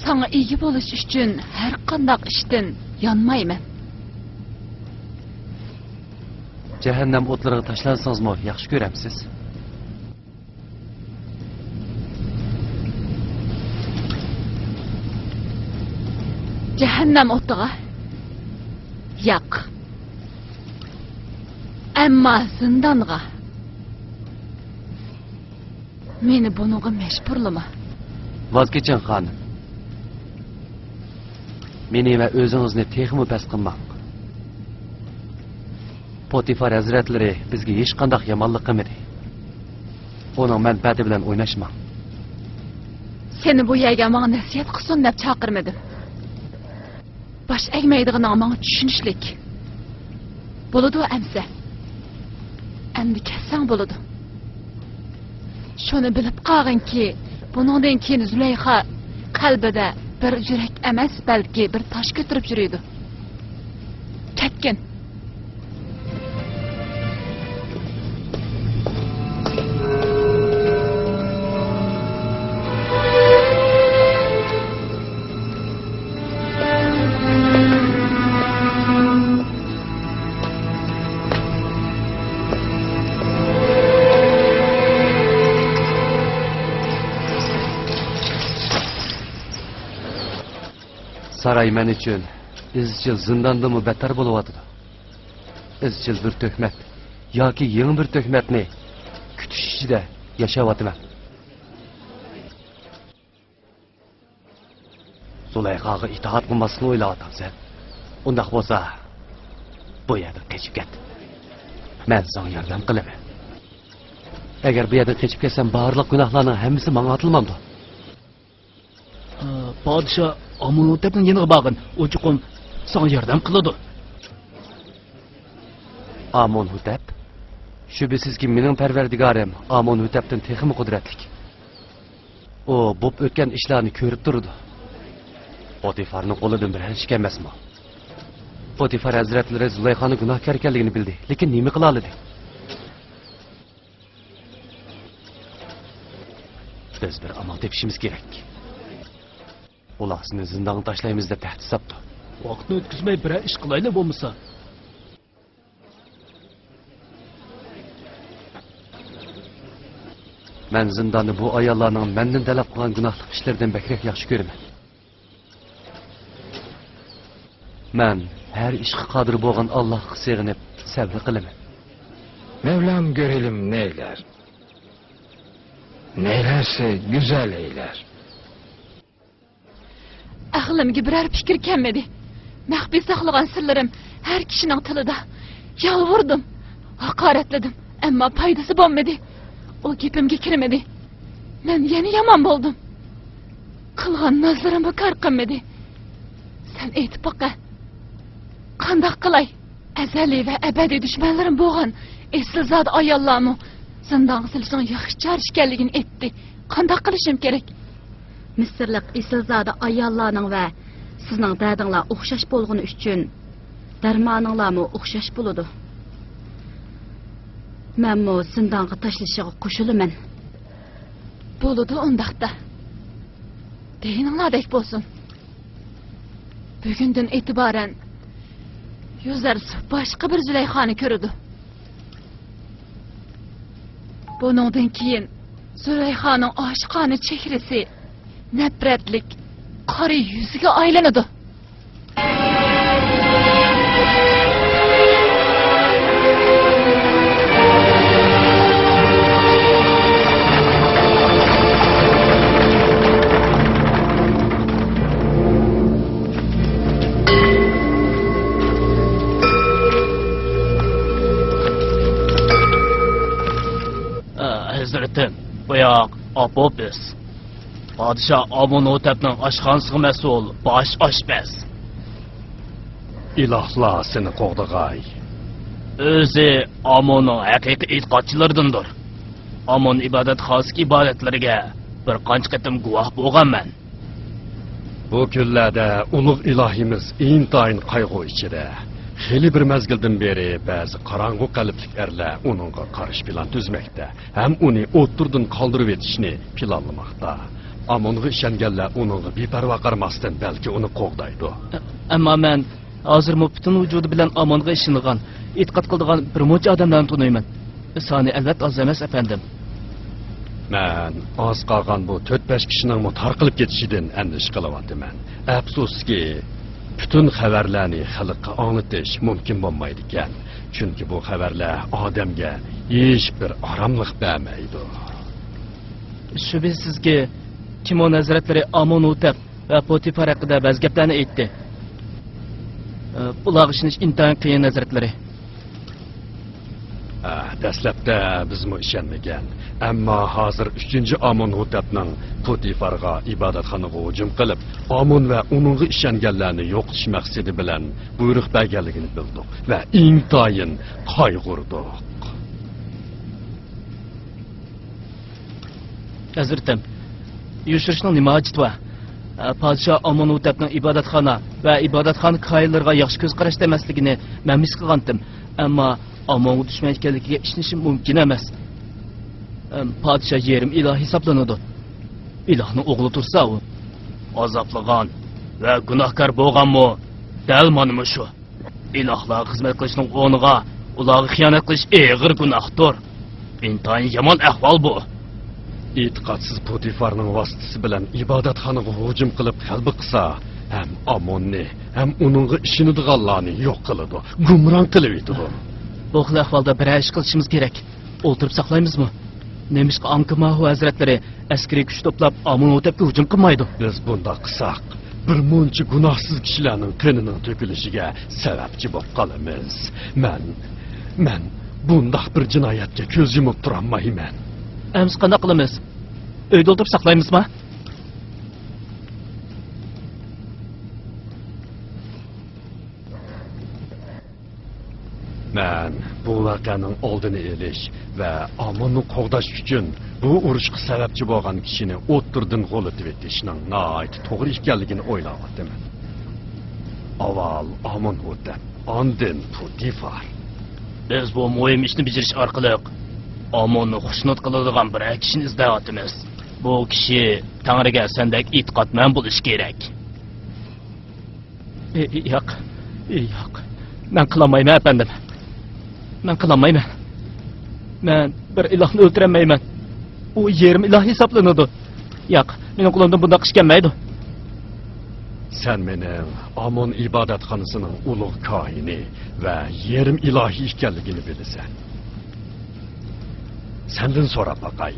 ساڭا ئىگە بولۇش ئۈچۈن ھەر قانداق ئىشتىن يانمايمەن. جەھەننەم ئوتلىرىغا تاشلانسىڭىزمۇ ياخشى كۆرەمسىز؟ جەھەننەم ئوتىغا؟ ياق. ئەمما زىندانغا. مېنى بۇنىڭغا مەجبۇرلىما. ۋاز كېچىڭ، خانىم. مېنى ۋە ئۆزىڭىزنى تېخىمۇ پەس قىلماڭ. پوتىفار ھەزرەتلىرى بىزگە ھېچقانداق يامانلىق قىلمىدى. ئۇنىڭ مەنپەئەتى بىلەن ئويناشماڭ. سېنى بۇ يەرگە ماڭا نەسىھەت قىلسۇن دەپ چاقىرمىدىم. باش ئەگمەيدىغىنىڭ ماڭا چۈشىنىشلىك. بولىدۇ ئەمسە. ئەمدى كەتسەڭ بولىدۇ. شۇنى بىلىپ قالغىنكى، بۇنىڭدىن كېيىن زۇلەيخا قەلبىدە بىر يۈرەك ئەمەس، بەلكى بىر تاش كۆتۈرۈپ يۈرىدۇ. كەتكىن. ساراي مەن ئۈچۈن ئىزچىل زىنداندىنمۇ بەتتەر بولۇۋاتىدۇ. ئىزچىل بىر تۆھمەت ياكى يېڭى بىر تۆھمەتنى كۈتۈش ئىچىدە ياشاۋاتىمەن. زۇلەيخاغا ئىتائەت قىلماسلىقنى ئويلاۋاتامسەن؟ ئۇنداق بولسا، بۇ يەردىن قېچىپ كەت. مەن ساڭا ياردەم قىلىمەن. ئەگەر بۇ يەردىن قېچىپ كەتسەم، بارلىق گۇناھلارنىڭ ھەممىسى ماڭا ئاتىلمامدۇ؟ پادىشاھ ئامونھوتەپنىڭ يېنىغا بارغىن، ئۇ چوقۇم ساڭا ياردەم قىلىدۇ. ئامونھوتەپ؟ شۈبھىسىزكى، مېنىڭ پەرۋەردىگارىم ئامونھوتەپتىن تېخىمۇ قۇدرەتلىك. ئۇ بوپ ئۆتكەن ئىشلارنى كۆرۈپ تۇرىدۇ. پوتىفارنىڭ قولىدىن بىرەر ئىش كەلمەسمۇ؟ پوتىفار ھەزرەتلىرى زۇلەيخانىڭ گۇناھكار ئىكەنلىكىنى بىلدى، لېكىن نېمە قىلالىدى؟ بىز بىر ئامال تېپىشىمىز كېرەك. ئۇلار سېنى زىندانغا تاشلايمىز دەپ تەھدىت ساپتۇ. ۋاقىتنى ئۆتكۈزمەي بىرەر ئىش قىلايلى بولمىسا. مەن زىنداننى بۇ ئاياللارنىڭ مەندىن تەلەپ قىلغان گۇناھلىق ئىشلىرىدىن بەكرەك ياخشى كۆرىمەن. مەن ھەر ئىشقا قادىر بولغان ئاللاھقا سېغىنىپ سەۋر قىلىمەن. Mevlam görelim neyler. Neylerse güzel eyler. ئەقلىمگە بىرەر پىكىر كەلمىدى. مەخپىي ساقلىغان سىرلىرىم ھەر كىشىنىڭ تىلىدا. يالۋۇردۇم، ھاقارەتلىدىم، ئەمما پايدىسى بولمىدى. ئۇ گېپىمگە كىرمىدى. مەن يەنە يامان بولدۇم. قىلغان نازىرىممۇ كار قىلمىدى. سەن ئېيتىپ باقە، قانداق قىلاي؟ ئەزەلىي ۋە ئەبەدىي دۈشمەنلىرىم بولغان ئېسىلزادە ئاياللارمۇ زىندانغا سېلىشنىڭ ياخشى چارە ئىكەنلىكىنى ئېيتتى. قانداق قىلىشىم كېرەك؟ مىسىرلىق ئېسىلزادە ئاياللارنىڭ ۋە سىزنىڭ دەردىڭلار ئوخشاش بولغىنى ئۈچۈن، دەرمانىڭلارمۇ ئوخشاش بولىدۇ. مەنمۇ زىندانغا تاشلىشىغا قوشۇلىمەن. بولىدۇ ئۇنداقتا. دېگىنىڭلاردەك بولسۇن. بۈگۈندىن ئېتىبارەن يۈزەرسۇ باشقا بىر زۇلەيخانى كۆرىدۇ. بۇنىڭدىن كېيىن زۇلەيخانىڭ ئاشىقانە چېھرىسى نەپرەتلىك قارا يۈزگە ئايلىنىدۇ. ھەزرىتىم، بۇ ياق ئاپوپىس. پادىشاھ ئامونھوتەپنىڭ ئاشخانىسىغا مەسئۇل باش ئاشپەز. ئىلاھلار سېنى قوغدىغاي. ئۆزى ئاموننىڭ ھەقىقىي ئېتىقادچىلىرىدىندۇر. ئامون ئىبادەتخانىسىدىكى ئىبادەتلىرىگە بىر قانچە قېتىم گۇۋاھ بولغانمەن. بۇ كۈنلەردە ئۇلۇغ ئىلاھىمىز ئىنتايىن قايغۇ ئىچىدە. خېلى بىر مەزگىلدىن بېرى بەزى قاراڭغۇ قەلبلىك ئەرلەر ئۇنىڭغا قارشى پىلان تۈزمەكتە ھەم ئۇنى ئوتتۇرىدىن قالدۇرۇۋېتىشنى پىلانلىماقتا. ئامونغا ئىشەنگەنلەر ئۇنىڭغا بىپەرۋا قارىماستىن، بەلكى ئۇنى قوغدايدۇ. ئەمما مەن ھازىرمۇ پۈتۈن ۋۇجۇدى بىلەن ئامونغا ئىشىنىدىغان، ئېتىقاد قىلىدىغان بىر مۇنچە ئادەملەرنى تونۇيمەن. سانى ئەلۋەتتە ئاز ئەمەس، ئەپەندىم. مەن ئاز قالغان بۇ تۆت-بەش كىشىنىڭمۇ تارقىلىپ كېتىشىدىن ئەندىشە قىلىۋاتىمەن. ئەپسۇسكى، پۈتۈن خەۋەرلەرنى خەلققە ئاڭلىتىش مۇمكىن بولمايدىكەن. چۈنكى بۇ خەۋەرلەر ئادەمگە ھېچبىر ئاراملىق بەرمەيدۇ. شۈبھىسىزكى، تىمون ھەزرەتلىرى ئامونھوتەپ ۋە پوتىفار ھەققىدە بەزى گەپلەرنى ئېيتتى. ئە، بۇلارغا ئىشىنىش ئىنتايىن قىيىن، ھەزرەتلىرى. ئە، دەسلەپتە بىزمۇ ئىشەنمىگەن. ئەمما ھازىر ئۈچىنچى ئامونھوتەپنىڭ پوتىفارغا ئىبادەتخانىغا ھۇجۇم قىلىپ، ئامون ۋە ئۇنىڭغا ئىشەنگەنلەرنى يوقىتىش مەقسىتى بىلەن بۇيرۇق بەرگەنلىكىنى بىلدۇق ۋە ئىنتايىن قايغۇردۇق. ھەزرىتىم، يوشۇرۇشنىڭ نېمە ھاجىتى بار؟ پادىشاھ ئامونھوتەپنىڭ ئىبادەتخانا ۋە ئىبادەتخانا كاھىنلىرىغا ياخشى كۆز قاراشتا ئەمەسلىكىنى مەنمۇ ھېس قىلغانتىم. ئەمما ئامونغا دۈشمەن ئىكەنلىكىگە ئىشىنىشىم مۇمكىن ئەمەس. پادىشاھ يېرىم ئىلاھ ھېسابلىنىدۇ. ئىلاھنىڭ ئوغلى تۇرسا ئۇ. ئازابلىغان ۋە گۇناھكار بولغانمۇ دەل مانا مۇشۇ. ئىلاھلارغا خىزمەت قىلىشنىڭ ئورنىغا ئۇلارغا خىيانەت قىلىش ئېغىر گۇناھتۇر. ئىنتايىن يامان ئەھۋال بۇ. ئېتىقادسىز پوتىفارنىڭ ۋاسىتىسى بىلەن ئىبادەتخانىغا ھۇجۇم قىلىپ غەلىبە قىلسا، ھەم ئاموننى، ھەم ئۇنىڭغا ئىشىنىدىغانلارنى يوق قىلىدۇ، گۇمران قىلىۋېتىدۇ. بۇ خىل ئەھۋالدا بىرەر ئىش قىلىشىمىز كېرەك. ئولتۇرۇپ ساقلايمىزمۇ؟ نېمىشقا ئانكىماھۇ ھەزرەتلىرى ئەسكىرىي كۈچ توپلاپ، ئامونھوتەپكە ھۇجۇم قىلمايدۇ؟ بىز بۇنداق قىلساق، بىر مۇنچە گۇناھسىز كىشىلەرنىڭ قېنىنىڭ تۆكۈلۈشىگە سەۋەبچى بولۇپ قالىمىز. مەن، مەن بۇنداق بىر جىنايەتكە كۆز يۇمۇپ تۇرالمايمەن. ئەمىسە قانداق قىلىمىز؟ ئۆيدە ئولتۇرۇپ ساقلايمىزما؟ مەن بۇ ۋەقەنىڭ ئالدىنى ئېلىش ۋە ئاموننى قوغداش ئۈچۈن بۇ ئۇرۇشقا سەۋەبچى بولغان كىشىنى ئوتتۇرىدىن غۇلىتىۋېتىشنىڭ ناھايىتى توغرا ئىكەنلىكىنى ئويلاۋاتىمەن. ئاۋۋال ئامون ھوتەپ، ئاندىن پۇتىفار. بىز بۇ مۇھىم ئىشنى بېجىرىش ئارقىلىق ئاموننى خۇشنۇد قىلىدىغان بىرەر كىشىنى ئىزدەۋاتىمىز. بۇ كىشى تەڭرىگە سەندەك ئېتىقادمەن بولۇشى كېرەك. ئى-، ياق، ياق. مەن قىلالمايمەن، ئەپەندىم. مەن قىلالمايمەن. مەن بىر ئىلاھنى ئۆلتۈرەلمەيمەن. ئۇ يېرىم ئىلاھ ھېسابلىنىدۇ. ياق، مېنىڭ قولۇمدىن بۇنداق ئىش كەلمەيدۇ. سەن مېنىڭ ئامون ئىبادەتخانىسىنىڭ ئۇلۇغ كاھىنى ۋە يېرىم ئىلاھى ئىكەنلىكىنى بىلىسەن. سەندىن سوراپ باقاي.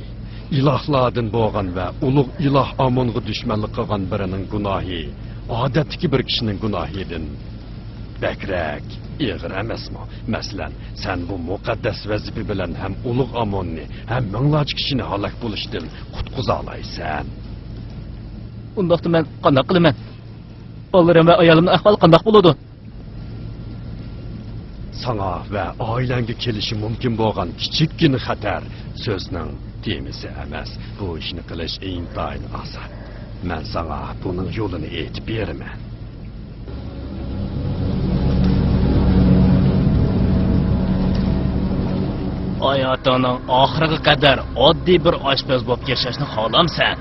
ئىلاھلاردىن بولغان ۋە ئۇلۇغ ئىلاھ ئامونغا دۈشمەنلىك قىلغان بىرىنىڭ گۇناھى ئادەتتىكى بىر كىشىنىڭ گۇناھىدىن بەكرەك ئېغىر ئەمەسمۇ؟ مەسىلەن، سەن بۇ مۇقەددەس ۋەزىپە بىلەن ھەم ئۇلۇغ ئاموننى، ھەم مىڭلارچە كىشىنى ھالاك بولۇشتىن قۇتقۇزالايسەن. ئۇنداقتا مەن قانداق قىلىمەن؟ بالىلىرىم ۋە ئايالىمنىڭ ئەھۋالى قانداق بولىدۇ؟ ساڭا ۋە ئائىلەڭگە كېلىشى مۇمكىن بولغان كىچىككىنە خەتەر سۆزنىڭ تېمىسى ئەمەس. بۇ ئىشنى قىلىش ئىنتايىن ئاسان. مەن ساڭا بۇنىڭ يولىنى ئېيتىپ بېرىمەن. ھاياتىڭنىڭ ئاخىرىغا قەدەر ئاددىي بىر ئاشپەز بولۇپ ياشاشنى خالامسەن؟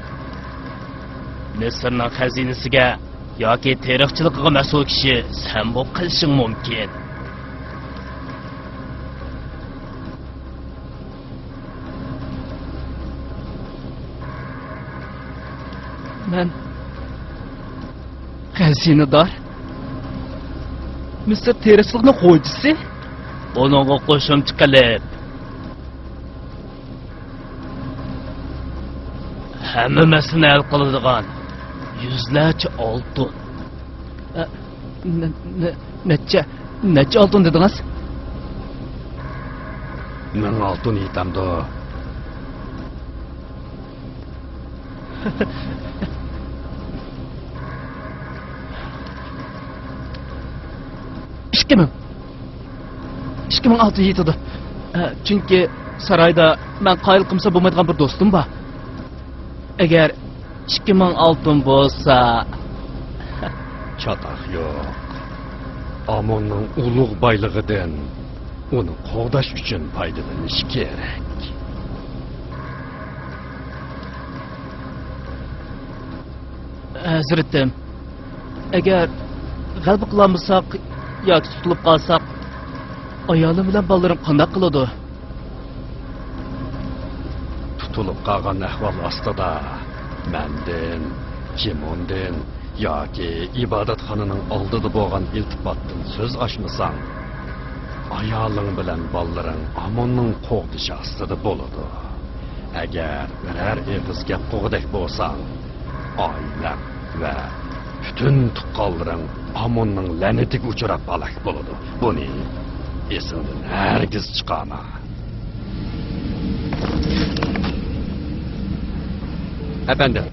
مىسىرنىڭ خەزىنىسىگە ياكى تېرىقچىلىقىغا مەسئۇل كىشى سەن بولۇپ قېلىشىڭ مۇمكىن. مەن خەزىنىدار، مىسىر تېرىقچىلىقىنىڭ خوجىسى. بۇنىڭغا قوشۇمچە قىلىپ، ھەممە مەسىلىنى ھەل قىلىدىغان يۈزلەرچە ئالتۇن. ئە، نە-، نە-، نەچچە، نەچچە ئالتۇن دېدىڭىز؟ مىڭ ئالتۇن يېتەمدۇ؟ ئىككى مىڭ. ئىككى مىڭ ئالتۇن يېتىدۇ. ئە، چۈنكى سارايدا مەن قايىل قىلمىسا بولمايدىغان بىر دوستۇم بار. ئەگەر ئىككى مىڭ ئالتۇن بولسا. چاتاق يوق. ئاموننىڭ ئۇلۇغ بايلىقىدىن ئۇنى قوغداش ئۈچۈن پايدىلىنىش كېرەك. ھەزرىتىم، ئەگەر غەلىبە قىلالمىساق ياكى تۇتۇلۇپ قالساق، ئايالىم بىلەن بالىلىرىم قانداق قىلىدۇ؟ تۇتۇلۇپ قالغان ئەھۋال ئاستىدا مەندىن، جىموندىن ياكى ئىبادەتخانىنىڭ ئالدىدا بولغان ئىلتىپاتتىن سۆز ئاچمىساڭ، ئايالىڭ بىلەن بالىلىرىڭ ئاموننىڭ قوغدىشى ئاستىدا بولىدۇ. ئەگەر بىرەر ئېغىز گەپ قىلغۇدەك بولساڭ، ئائىلەڭ ۋە پۈتۈن تۇغقانلىرىڭ ئاموننىڭ لەنىتىگە ئۇچراپ ھالاك بولىدۇ. بۇنى ئېسىڭدىن ھەرگىز چىقارما. ئەپەندىم،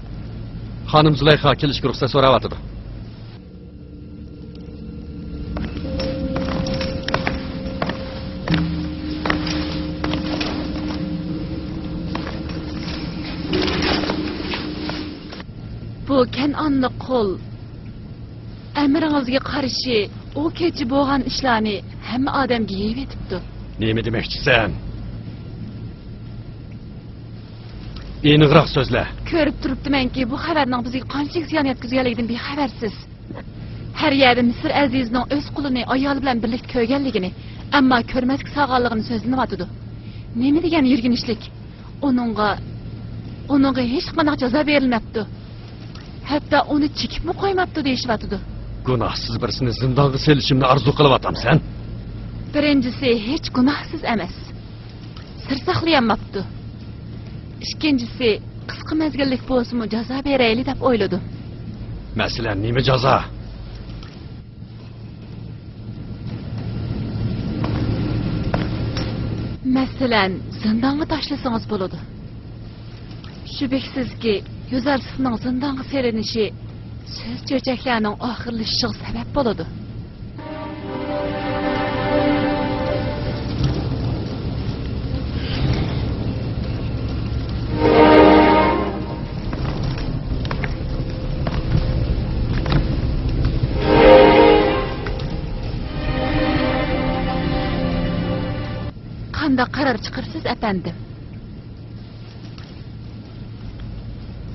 خانىم زۇلەيخا كېلىشكە رۇخسەت سوراۋاتىدۇ. بۇ كەنئانلىق قۇل ئەمرىڭىزگە قارشى ئۇ كېچە بولغان ئىشلارنى ھەممە ئادەمگە يېيىۋېتىپتۇ. نېمە دېمەكچىسەن؟ ئېنىقراق سۆزلە. كۆرۈپ تۇرۇپتىمەنكى، بۇ خەۋەرنىڭ بىزگە قانچىلىك زىيان يەتكۈزگەنلىكىدىن بىخەۋەرسىز. ھەر يەردە مىسىر ئەزىزىنىڭ ئۆز قۇلىنى ئايالى بىلەن بىرلىكتە كۆرگەنلىكىنى، ئەمما كۆرمەسكە سالغانلىقىنى سۆزلىنىۋاتىدۇ. نېمە دېگەن يۈرگىنىشلىك! ئۇنىڭغا، ئۇنىڭغا ھېچقانداق جازا بېرىلمەپتۇ. ھەتتا ئۇنى چېكىپمۇ قويماپتۇ دېيىشىۋاتىدۇ. گۇناھسىز بىرسىنى زىندانغا سېلىشىمنى ئارزۇ قىلىۋاتامسەن؟ بىرىنچىسى، ھېچ گۇناھسىز ئەمەس. سىر ساقلىيالماپتۇ. ئىككىنچىسى، قىسقا مەزگىللىك بولسىمۇ جازا بېرەيلى دەپ ئويلىدىم. مەسىلەن، نېمە جازا؟ مەسىلەن، زىندانغا تاشلىسىڭىز بولىدۇ. شۈبھىسىزكى، يوزەرسىفنىڭ زىندانغا سېلىنىشى سۆز-چۆچەكلەرنىڭ ئاخىرلىشىشىغا سەۋەب بولىدۇ. قانداق قارار چىقىرىسىز، ئەپەندىم؟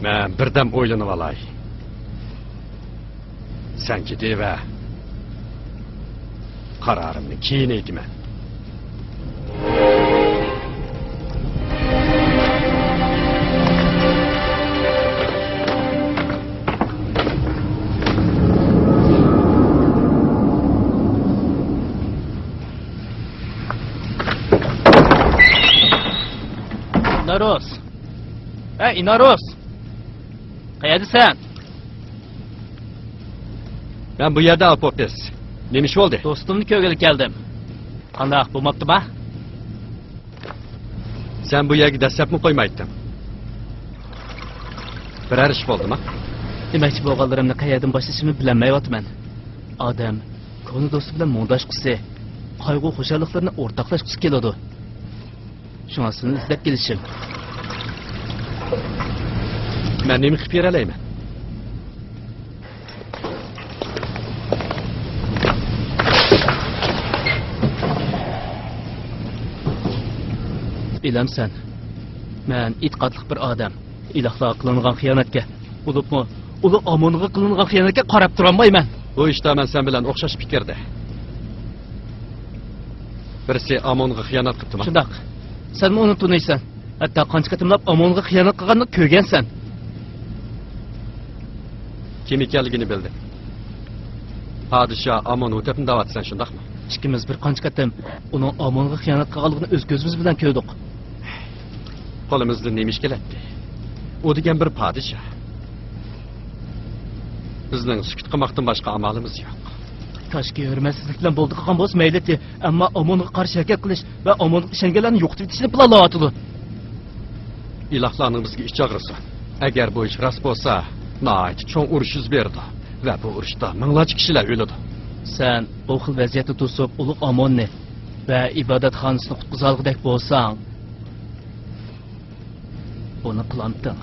مەن بىردەم ئويلىنىۋالاي. سەن كېتىۋەر. قارارىمنى كېيىن ئېيتىمەن. ئىنارۇس! ھە، ئىنارۇس! قەيەردىسەن؟ مەن بۇ يەردە، ئاپوپىس. نېمە ئىش بولدى؟ دوستۇمنى كۆرگىلى كەلدىم. قانداق، بولماپتۇما؟ سەن بۇ يەرگە دەسسەپمۇ قويمايتتىڭ. بىرەر ئىش بولدىما؟ دېمەكچى بولغانلىرىمنى قەيەردىن باشلىشىمنى بىلەلمەيۋاتىمەن. ئادەم كونا دوستى بىلەن مۇڭداشقۇسى، قايغۇ-خۇشاللىقلىرىنى ئورتاقلاشقۇسى كېلىدۇ. شۇڭا سىزنى ئىزدەپ كېلىشىم. مەن نېمە قىلىپ بېرەلەيمەن؟ بىلەمسەن، مەن ئېتىقادلىق بىر ئادەم. ئىلاھلارغا قىلىنغان خىيانەتكە، بولۇپمۇ ئۇلۇغ ئامونغا قىلىنغان خىيانەتكە قاراپ تۇرالمايمەن. بۇ ئىشتا مەن سەن بىلەن ئوخشاش پىكىردە. بىرسى ئامونغا خىيانەت قىپتىما؟ شۇنداق. سەنمۇ ئۇنى تونۇيسەن. ھەتتا قانچە قېتىملاپ ئامونغا خىيانەت قىلغاننى كۆرگەنسەن. كىم ئىكەنلىكىنى بىلدىم. پادىشاھ ئامون ھوتەپنى دەۋاتىسەن، شۇنداقمۇ؟ ئىككىمىز بىر قانچە قېتىم ئۇنىڭ ئامونغا خىيانەت قىلغانلىقىنى ئۆز كۆزىمىز بىلەن كۆردۇق. قولىمىزدىن نېمە ئىش كېلەتتى؟ ئۇ دېگەن بىر پادىشاھ. بىزنىڭ سۈكۈت قىلماقتىن باشقا ئامالىمىز يوق. كاشكى ھۆرمەتسىزلىك بىلەن بولدى قىلغان بولسا مەيلىتى، ئەمما ئامونغا قارشى ھەرىكەت قىلىش ۋە ئامونغا ئىشەنگەنلەرنى يوقىتىۋېتىشنى پىلانلاۋاتىدۇ. ئىلاھلارنىڭ بىزگە ئىچى ئاغرىسۇن. ئەگەر بۇ ئىش راست بولسا، ناھايىتى چوڭ ئۇرۇش يۈز بېرىدۇ ۋە بۇ ئۇرۇشتا مىڭلارچە كىشىلەر ئۆلىدۇ. سەن بۇ خىل ۋەزىيەتتە توسۇپ، ئۇلۇغ ئاموننى ۋە ئىبادەتخانىسىنى قۇتقۇزالىغۇدەك بولساڭ، بۇنى قىلامتىڭ؟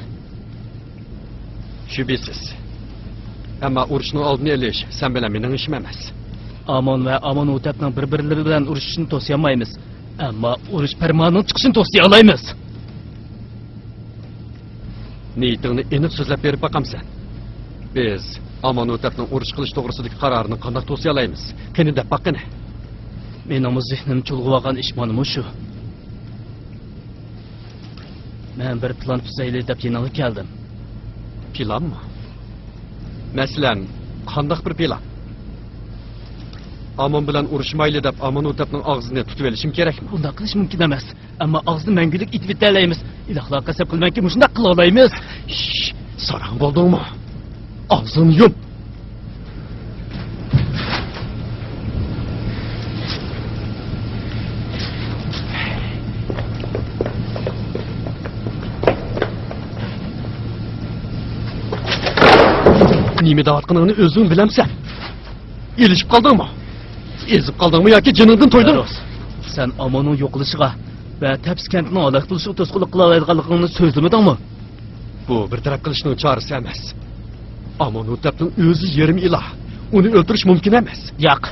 شۈبھىسىز. ئەمما ئۇرۇشنىڭ ئالدىنى ئېلىش سەن بىلەن مېنىڭ ئىشىم ئەمەس. ئامون ۋە ئامون ھوتەپنىڭ بىر-بىرلىرى بىلەن ئۇرۇشۇشىنى توسىيالمايمىز. ئەمما ئۇرۇش پەرمانىنىڭ چىقىشىنى توسىيالايمىز. نىيىتىڭنى ئېنىق سۆزلەپ بېرىپ باقامسەن؟ بىز ئامون ھوتەپنىڭ ئۇرۇش قىلىش توغرىسىدىكى قارارىنى قانداق توسىيالايمىز؟ قېنى، دەپ باققىنە. مېنىڭمۇ زېھنىمنى چۇلغىۋالغان ئىش مانا مۇشۇ. مەن بىر پىلان تۈزەيلى دەپ يېنىڭغا كەلدىم. پىلانمۇ؟ مەسىلەن، قانداق بىر پىلان؟ ئامون بىلەن ئۇرۇشمايلى دەپ ئامون ھوتەپنىڭ ئاغزىنى تۇتۇۋېلىشىم كېرەكمۇ؟ ئۇنداق قىلىش مۇمكىن ئەمەس. ئەمما ئاغزىنى مەڭگۈلۈك ئېتىۋېتەلەيمىز. ئىلاھلارغا قەسەم قىلىمەنكى، مۇشۇنداق قىلالايمىز. شش، ساراڭ بولدۇڭمۇ؟ ئاغزىڭنى يۇم. نېمە دەۋاتقىنىڭنى ئۆزۈڭ بىلەمسەن؟ ئېلىشىپ قالدىڭمۇ؟ ئېزىپ قالدىڭمۇ ياكى جېنىڭدىن تويدۇڭمۇ؟ سەن ئاموننىڭ يوقىلىشىغا ۋە تەپسى كەنتىنىڭ ھالاك بولۇشىغا توسقۇنلۇق قىلالايدىغانلىقىڭنى سۆزلىمىدىڭمۇ؟ بۇ بىر تەرەپ قىلىشنىڭ چارىسى ئەمەس. ئامون ھوتەپنىڭ ئۆزى يېرىم ئىلاھ. ئۇنى ئۆلتۈرۈش مۇمكىن ئەمەس. ياق.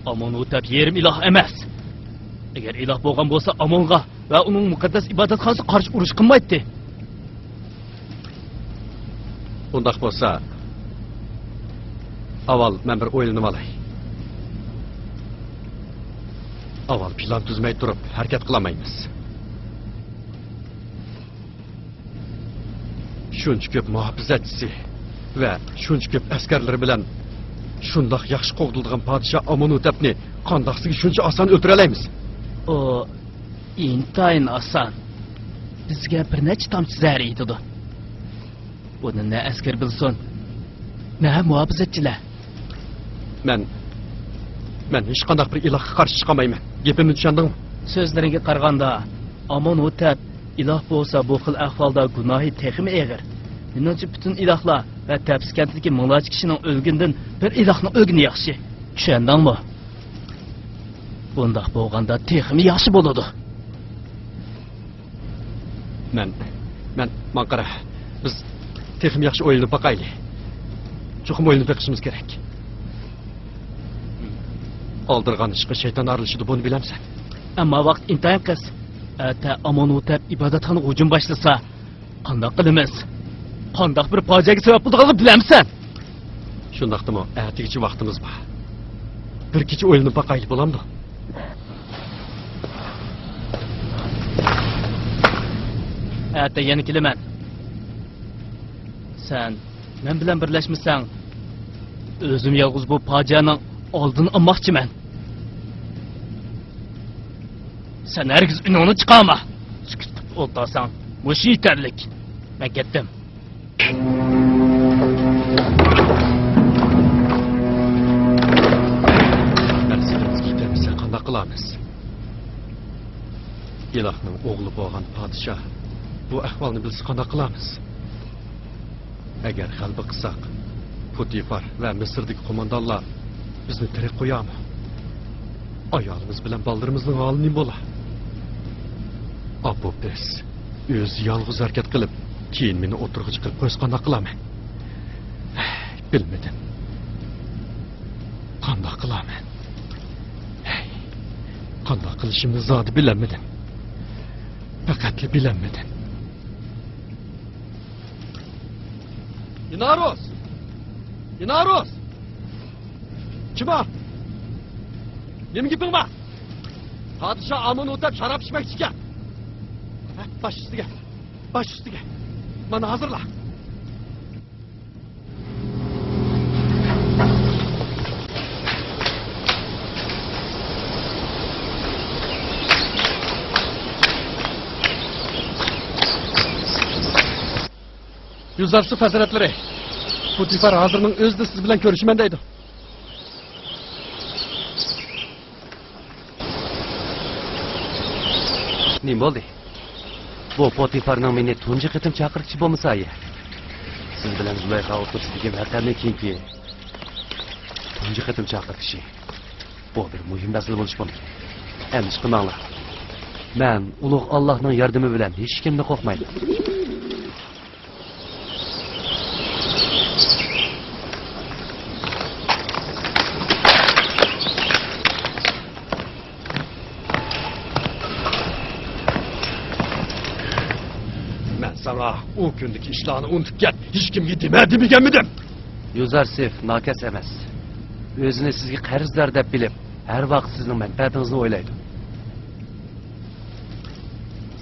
ئامون ھوتەپ يېرىم ئىلاھ ئەمەس. ئەگەر ئىلاھ بولغان بولسا، ئامونغا ۋە ئۇنىڭ مۇقەددەس ئىبادەتخانىسىغا قارشى ئۇرۇش قىلمايتتى. ئۇنداق بولسا، ئاۋۋال مەن بىر ئويلىنىۋالاي. ئاۋۋال پىلان تۈزمەي تۇرۇپ ھەرىكەت قىلالمايمىز. شۇنچە كۆپ مۇھاپىزەتچىسى ۋە شۇنچە كۆپ ئەسكەرلىرى بىلەن شۇنداق ياخشى قوغدىلىدىغان پادىشاھ ئامون ھوتەپنى قانداقسىگە شۇنچە ئاسان ئۆلتۈرەلەيمىز؟ ئۇ ئىنتايىن ئاسان. بىزگە بىر نەچچە تامچە زەھەر يېتىدۇ. بۇنى نە ئەسكەر بىلسۇن، نە مۇھاپىزەتچىلەر. مەن، مەن ھېچقانداق بىر ئىلاھقا قارشى چىقالمايمەن. گېپىمنى چۈشەندىڭمۇ؟ سۆزلىرىڭگە قارىغاندا، ئامون ھوتەپ ئىلاھ بولسا، بۇ خىل ئەھۋالدا گۇناھى تېخىمۇ ئېغىر. مېنىڭچە، پۈتۈن ئىلاھلار ۋە تەپسى كەنتىدىكى مىڭلارچە كىشىنىڭ ئۆلگىنىدىن بىر ئىلاھنىڭ ئۆلگىنى ياخشى. چۈشەندىڭمۇ؟ بۇنداق بولغاندا تېخىمۇ ياخشى بولىدۇ. مەن، مەن، ماڭا قارا، بىز تېخىمۇ ياخشى ئويلىنىپ باقايلى. چوقۇم ئويلىنىپ بېقىشىمىز كېرەك. ئالدىرىغان ئىشقا شەيتان ئارىلىشىدۇ، بۇنى بىلەمسەن؟ ئەمما ۋاقىت ئىنتايىن قىس. ئەتە ئامونھوتەپ ئىبادەتخانىغا ھۇجۇم باشلىسا، قانداق قىلىمىز؟ قانداق بىر پاجىئەگە سەۋەب بولىدىغانلىقىنى بىلەمسەن؟ شۇنداقتىمۇ، ئەتىگىچە ۋاقتىمىز بار. بىر كېچە ئويلىنىپ باقايلى، بولامدۇ؟ ئەتە يەنە كېلىمەن. سەن مەن بىلەن بىرلەشمىسەڭ، ئۆزۈم يالغۇز بۇ پاجىئەنىڭ ئالدىنى ئالماقچىمەن. سەن ھەرگىز ئۈنۈڭنى چىقارما. سۈكۈت قىلىپ ئولتۇرساڭ، مۇشۇ يېتەرلىك. مەن كەتتىم. مەقسىتىمىزگە يېتەلمىسەك قانداق قىلارمىز؟ ئىلاھنىڭ ئوغلى بولغان پادىشاھ بۇ ئەھۋالنى بىلسە قانداق قىلارمىز؟ ئەگەر غەلىبە قىلساق، پۇتىفار ۋە مىسىردىكى قوماندانلار بىزنى تىرىك قويارمۇ؟ ئايالىمىز بىلەن بالىلىرىمىزنىڭ ھالى نېمە بولا؟ ئاپۇ پىس، ئۆزى يالغۇز ھەرىكەت قىلىپ، كېيىن مېنى ئوتتۇرىغا چىقىرىپ قويسا قانداق قىلارمەن؟ بىلمىدىم. قانداق قىلارمەن؟ ھەي، قانداق قىلىشىمنى زادى بىلەلمىدىم. پەقەتلا بىلەلمىدىم. ئىنارۇس! ئىنارۇس! كىم ئۇ؟ نېمە گېپىڭ بار؟ پادىشاھ ئامونھوتەپ شاراب ئىچمەكچى ئىكەن. ھە، باش ئۈستىگە، باش ئۈستىگە. مانا ھازىرلا. يۈزارسىف ھەزرەتلىرى، پۇتىفار ھازىرنىڭ ئۆزىدە سىز بىلەن كۆرۈشىمەن دەيدۇ. نېمە بولدى؟ بۇ پۇتىفارنىڭ مېنى تۇنجى قېتىم چاقىرتىشى بولمىسا يا؟ سىز بىلەن زۇلايخا ئوتتۇرىسىدىكى ۋەقەنى كېيىنكى تۇنجى قېتىم چاقىرتىشى. بۇ بىر مۇھىم مەسىلە بولۇشى مۇمكىن. ئەندىشە قىلماڭلار. مەن ئۇلۇغ ئاللاھنىڭ ياردىمى بىلەن ھېچكىمدىن قورقمايمەن. مەن ساڭا ئۇ كۈندىكى ئىشلارنى ئۇنتۇپ كەت، ھېچكىمگە دېمە دېمىگەنمىدىم؟ يۈزارسىف ناكەس ئەمەس. ئۆزىنى سىزگە قەرزدار دەپ بىلىپ، ھەر ۋاقىت سىزنىڭ مەنپەئەتىڭىزنى ئويلايدۇ.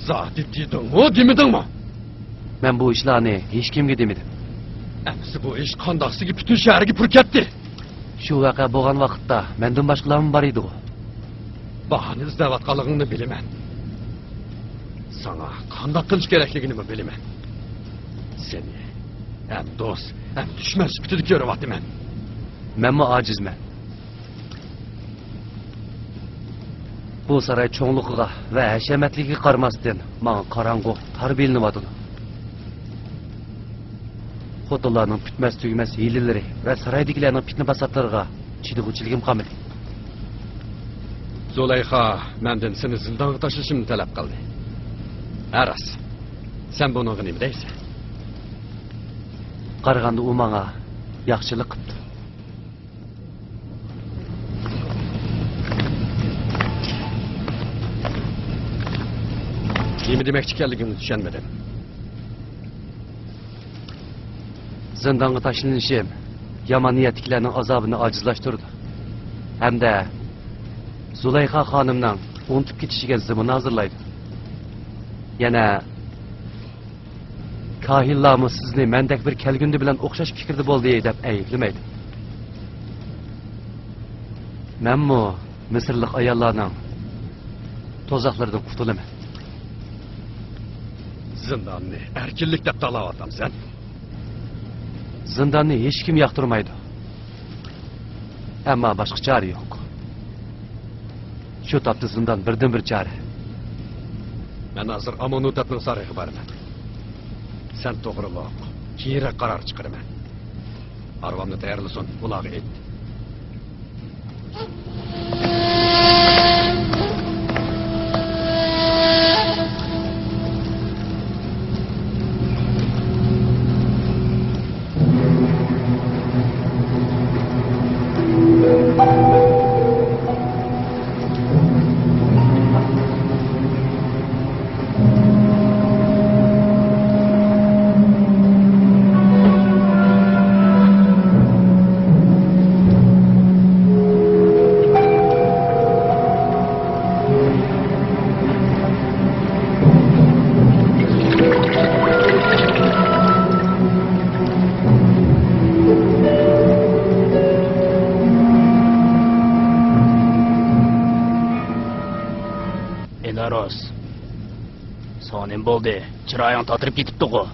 زادى دېدىڭمۇ، دېمىدىڭمۇ؟ مەن بۇ ئىشلارنى ھېچكىمگە دېمىدىم. ئەمىسە بۇ ئىش قانداقسىگە پۈتۈن شەھەرگە پۇر كەتتى. شۇ ۋەقە بولغان ۋاقىتتا مەندىن باشقىلارمۇ بار ئىدىغۇ. باھانە ئىزدەۋاتقانلىقىڭنى بىلىمەن. ساڭا قانداق قىلىش كېرەكلىكىنىمۇ بىلىمەن. سېنى ھەم دوست، ھەم دۈشمەن سۈپىتىدە كۆرۈۋاتىمەن. مەنمۇ ئاجىزمەن. بۇ ساراي چوڭلۇقىغا ۋە ھەشەمەتلىكىگە قارىماستىن، ماڭا قاراڭغۇ، تار بىلىنىۋاتىدۇ. خوتۇنلارنىڭ پۈتمەس-تۈگىمەس ھىيلىلىرى ۋە سارايدىكىلەرنىڭ پىتنە-پاساتلىرىغا چىدىغۇچىلىكىم قالمىدى. زۇلەيخا مەندىن سېنى زىندانغا تاشلىشىمنى تەلەپ قىلدى. ھە راست. سەن بۇنىڭغا نېمە دەيسەن؟ قارىغاندا ئۇ ماڭا ياخشىلىق قىپتۇ. نېمە دېمەكچى ئىكەنلىكىڭنى چۈشەنمىدىم. زىندانغا تاشلىنىشىم يامان نىيەتتىكىلەرنىڭ ئازابىنى ئاجىزلاشتۇرىدۇ ھەمدە زۇلەيخا خانىمنىڭ ئۇنتۇپ كېتىشىگە زېمىن ھازىرلايدۇ. يەنە كاھىنلارمۇ سىزنى مەندەك بىر كەلگۈندە بىلەن ئوخشاش پىكىردە بولدى دەپ ئەيىبلىمەيدۇ. مەنمۇ مىسىرلىق ئاياللارنىڭ تۇزاقلىرىدىن قۇتۇلىمەن. زىنداننى ئەركىنلىك دەپ تاللاۋاتامسەن؟ زىنداننى ھېچكىم ياقتۇرمايدۇ. ئەمما باشقا چارە يوق. شۇ تاپتا زىندان بىردىنبىر چارە. مەن ھازىر ئامونھوتەپنىڭ سارىيىغا بارىمەن. سەن توغرۇلۇق، كېيىنرەك قارار چىقىرىمەن. ئارۋامنى تەييارلىسۇن، ئۇلارغا ئېيت. نېمە بولدى؟ چىرايىڭ تاتىرىپ كېتىپتىغۇ؟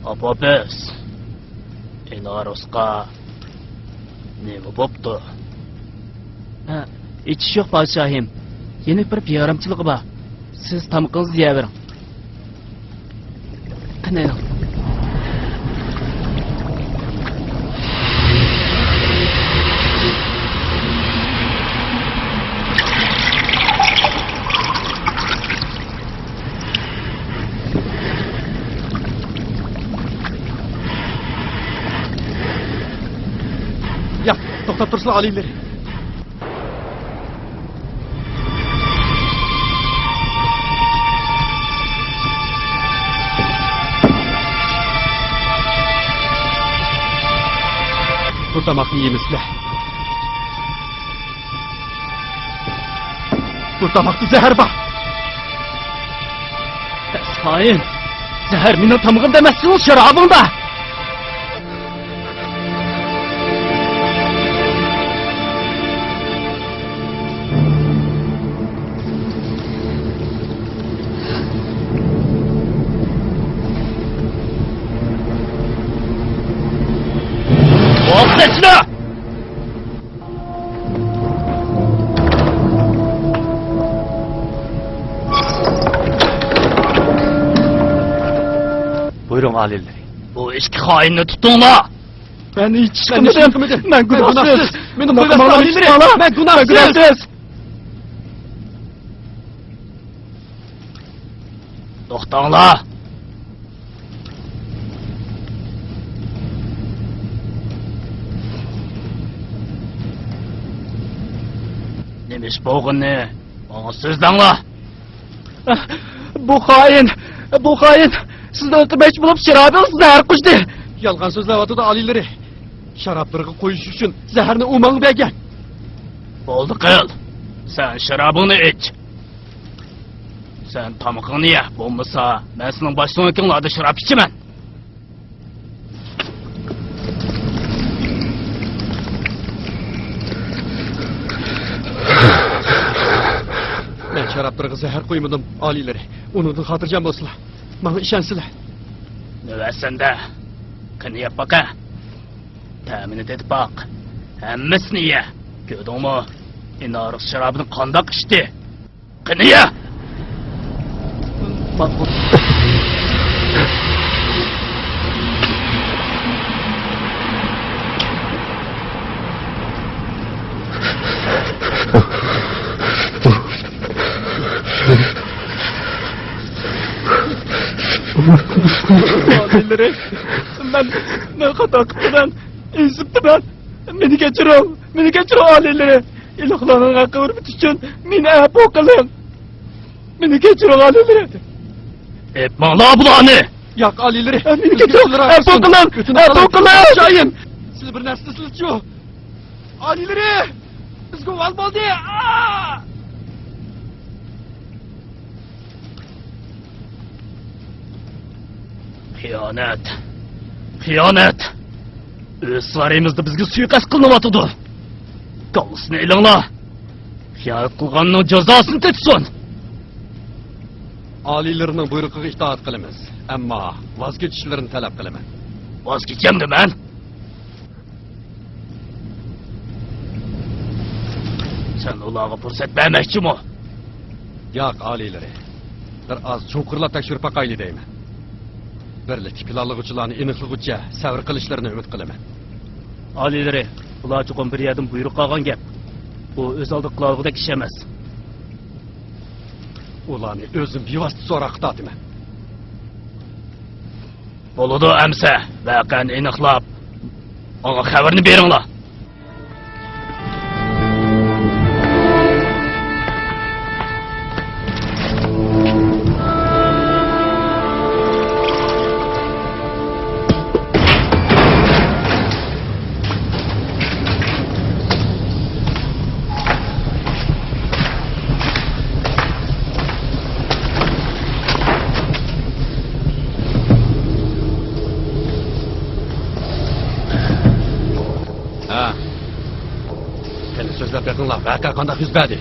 ئاپا بىز ئىنارۇسقا نېمە بوپتۇ؟ ھە، ھېچ ئىش يوق، پادىشاھىم. يەنە بىر بىئارامچىلىقى بار. سىز تامىقىڭىزنى يەۋېرىڭ. قېنى ئېلىڭ. ياق، توختاپ تۇرسىلا، ئالىيلىرى. بۇ تاماقنى يېمىسىلە. بۇ تاماقتا زەھەر بار. پەس خائىن! زەھەر مېنىڭ تامىقىمدا ئەمەس، سېنىڭ شارابىڭدا! بۇيرۇڭ، ئالىيلىرى. بۇ ئىككى خائىننى تۇتۇڭلار! مەن ھېچ ئىش قىلمىدىم. مەن گۇناھسىز. مېنى قويۇۋەتسىڭلار، ئالىيلىرى. مەن گۇناھسىز. توختاڭلار! نېمە ئىش بولغىنىنى ماڭا سۆزلەڭلار! بۇ خائىن! بۇ خائىن! سىزنى ئۆلتۈرمەكچى بولۇپ، شارابىڭىزغا زەھەر قوشتى! يالغان سۆزلەۋاتىدۇ، ئالىيلىرى. شارابلىرىغا قويۇش ئۈچۈن زەھەرنى ئۇ ماڭا بەرگەن. بولدى قىل. سەن شارابىڭنى ئىچ. سەن تامىقىڭنى يە، بولمىسا مەن سېنىڭ باش سۆڭىكىڭلاردا شاراب ئىچىمەن. مەن شارابلىرىغا زەھەر قۇيمىدىم، ئالىيلىرى. ئۇنىڭدىن خاتىرجەم بولسىلا، ماڭا ئىشەنسىلە. نۆۋەت سەندە. قېنى يەپ باقە. تەمىنى تېتىپ باق. ھەممىسىنى يە. كۆردۈڭمۇ؟ ئىنارۇس شارابىنى قانداق ئىچتى؟ قېنى يە! ئالىيلىرى، مەن، مەن خاتا قىپتىمەن، ئېزىپتىمەن. مېنى كەچۈرۈڭ، مېنى كەچۈرۈڭ، ئالىيلىرى. ئىلاھلارنىڭ ھەققى ھۆرمىتى ئۈچۈن مېنى ئەپۇ قىلىڭ. مېنى كەچۈرۈڭ، ئالىيلىرى. ئېيتماڭلار بۇلارنى! ياق، ئالىيلىرى. مېنى كەچۈرۈڭ، ئەپۇ قىلىڭ، ئەپۇ قىلىڭ. پادىشاھىم، سىلەر بىر نەرسە دېسىلىچۇ. ئالىيلىرى! بىزگە ئۇۋال بولدى! ئا! خىيانەت! خىيانەت! ئۆز سارىيىمىزدا بىزگە سۇيىقەست قىلىنىۋاتىدۇ! كاللىسىنى ئېلىڭلار! خىيانەت قىلغاننىڭ جازاسىنى تېتىسۇن! ئالىيلىرىنىڭ بۇيرۇقىغا ئىتائەت قىلىمىز، ئەمما ۋاز كېچىشلىرىنى تەلەپ قىلىمەن. ۋاز كېچەمدىمەن؟ سەن ئۇلارغا پۇرسەت بەرمەكچىمۇ؟ ياق، ئالىيلىرى. بىر ئاز چوڭقۇرلاپ تەكشۈرۈپ باقايلى دەيمەن. بىرلىكتە پىلانلىغۇچىلارنى ئېنىقلىغۇچە سەۋر قىلىشلىرىنى ئۈمىد قىلىمەن. ئالىيلىرى، ئۇلار چوقۇم بىر يەردىن بۇيرۇق ئالغان گەپ. بۇ ئۆز ئالدىغا قىلالىغۇدەك ئىش ئەمەس. ئۇلارنى ئۆزۈم بىۋاسىتە سوراققا تارتىمەن. بولىدۇ ئەمسە، ۋەقەنى ئېنىقلاپ، ماڭا خەۋىرىنى بېرىڭلار. بېقىڭلار، ۋەقە قانداق يۈز بەردى؟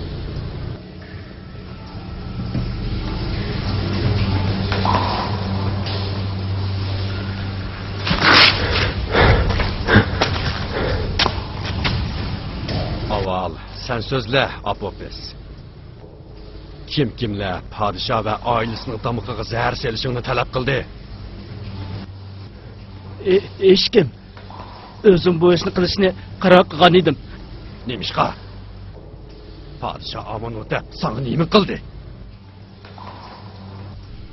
ئاۋۋال سەن سۆزلە، ئاپوپىس. كىم كىملەر پادىشاھ ۋە ئائىلىسىنىڭ تامىقىغا زەھەر سېلىشىڭنى تەلەپ قىلدى؟ ھېچكىم. ئۆزۈم بۇ ئىشنى قىلىشنى قارار قىلغان ئىدىم. نېمىشقا؟ پادىشاھ ئامونھوتەپ ساڭا نېمە قىلدى؟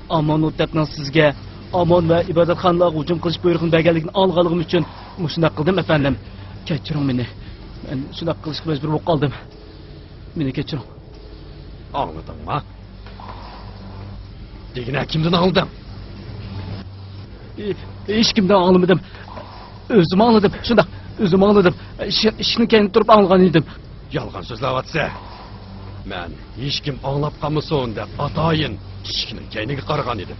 ئامونھوتەپنىڭ سىزگە ئامون ۋە ئىبادەتخانىلارغا ھۇجۇم قىلىش بۇيرۇقىنى بەرگەنلىكىنى ئاڭلىغانلىقىم ئۈچۈن مۇشۇنداق قىلدىم، ئەپەندىم. كەچۈرۈڭ مېنى. مەن شۇنداق قىلىشقا مەجبۇر بولۇپ قالدىم. مېنى كەچۈرۈڭ. ئاڭلىدىڭما؟ دېگىنە كىمدىن ئاڭلىدىڭ؟ ھېچكىمدىن ئاڭلىمىدىم. ئۆزۈم ئاڭلىدىم. شۇنداق، ئۆزۈم ئاڭلىدىم. ئىشىكنىڭ كەينىدە تۇرۇپ ئاڭلىغان ئىدىم. يالغان سۆزلەۋاتىسەن. مەن ھېچكىم ئاڭلاپ قالمىسۇن دەپ ئاتايىن ئىشىكنىڭ كەينىگە قارىغان ئىدىم.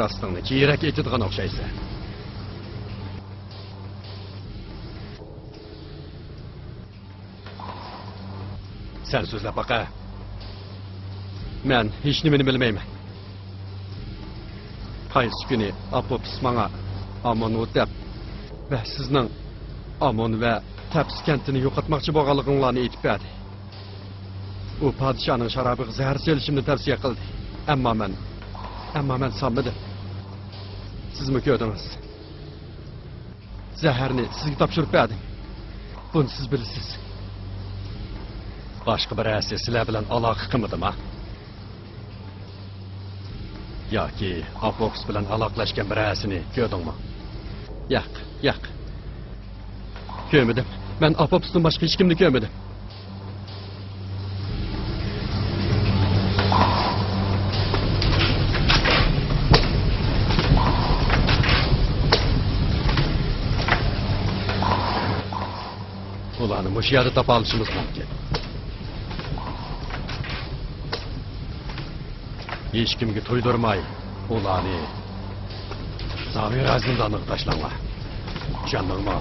راستىڭنى جىيرەك ئېيتىدىغان ئوخشايسەن. سەن سۆزلەپ باقە. مەن ھېچنېمىنى بىلمەيمەن. قايسى كۈنى ئاپوپىس ماڭا ئامونھوتەپ ۋە سىزنىڭ ئامون ۋە تەپس كەنتىنى يوقاتماقچى بولغانلىقىڭلارنى ئېيتىپ بەردى. ئۇ پادىشاھنىڭ شارابىغا زەھەر سېلىشىمنى تەۋسىيە قىلدى. ئەمما مەن، ئەمما مەن سانمىدىم. سىزمۇ كۆردىڭىز. زەھەرنى سىزگە تاپشۇرۇپ بەردىم. بۇنى سىز بىلىسىز. باشقا بىرەرسى سىلەر بىلەن ئالاقە قىلمىدىما؟ ياكى ئاپوپىس بىلەن ئالاقىلەشكەن بىرەرسىنى كۆردۈڭمۇ؟ ياق، ياق. كۆرمىدىم. مەن ئاپوپىستىن باشقا ھېچكىمنى كۆرمىدىم. ئۇلارنى مۇشۇ يەردە تاپالىشىمىز مۇمكىن. ھېچكىمگە تۇيدۇرماي، ئۇلارنى زاۋىرا زىندانىغا تاشلاڭلار. چۈشەندىڭمۇ؟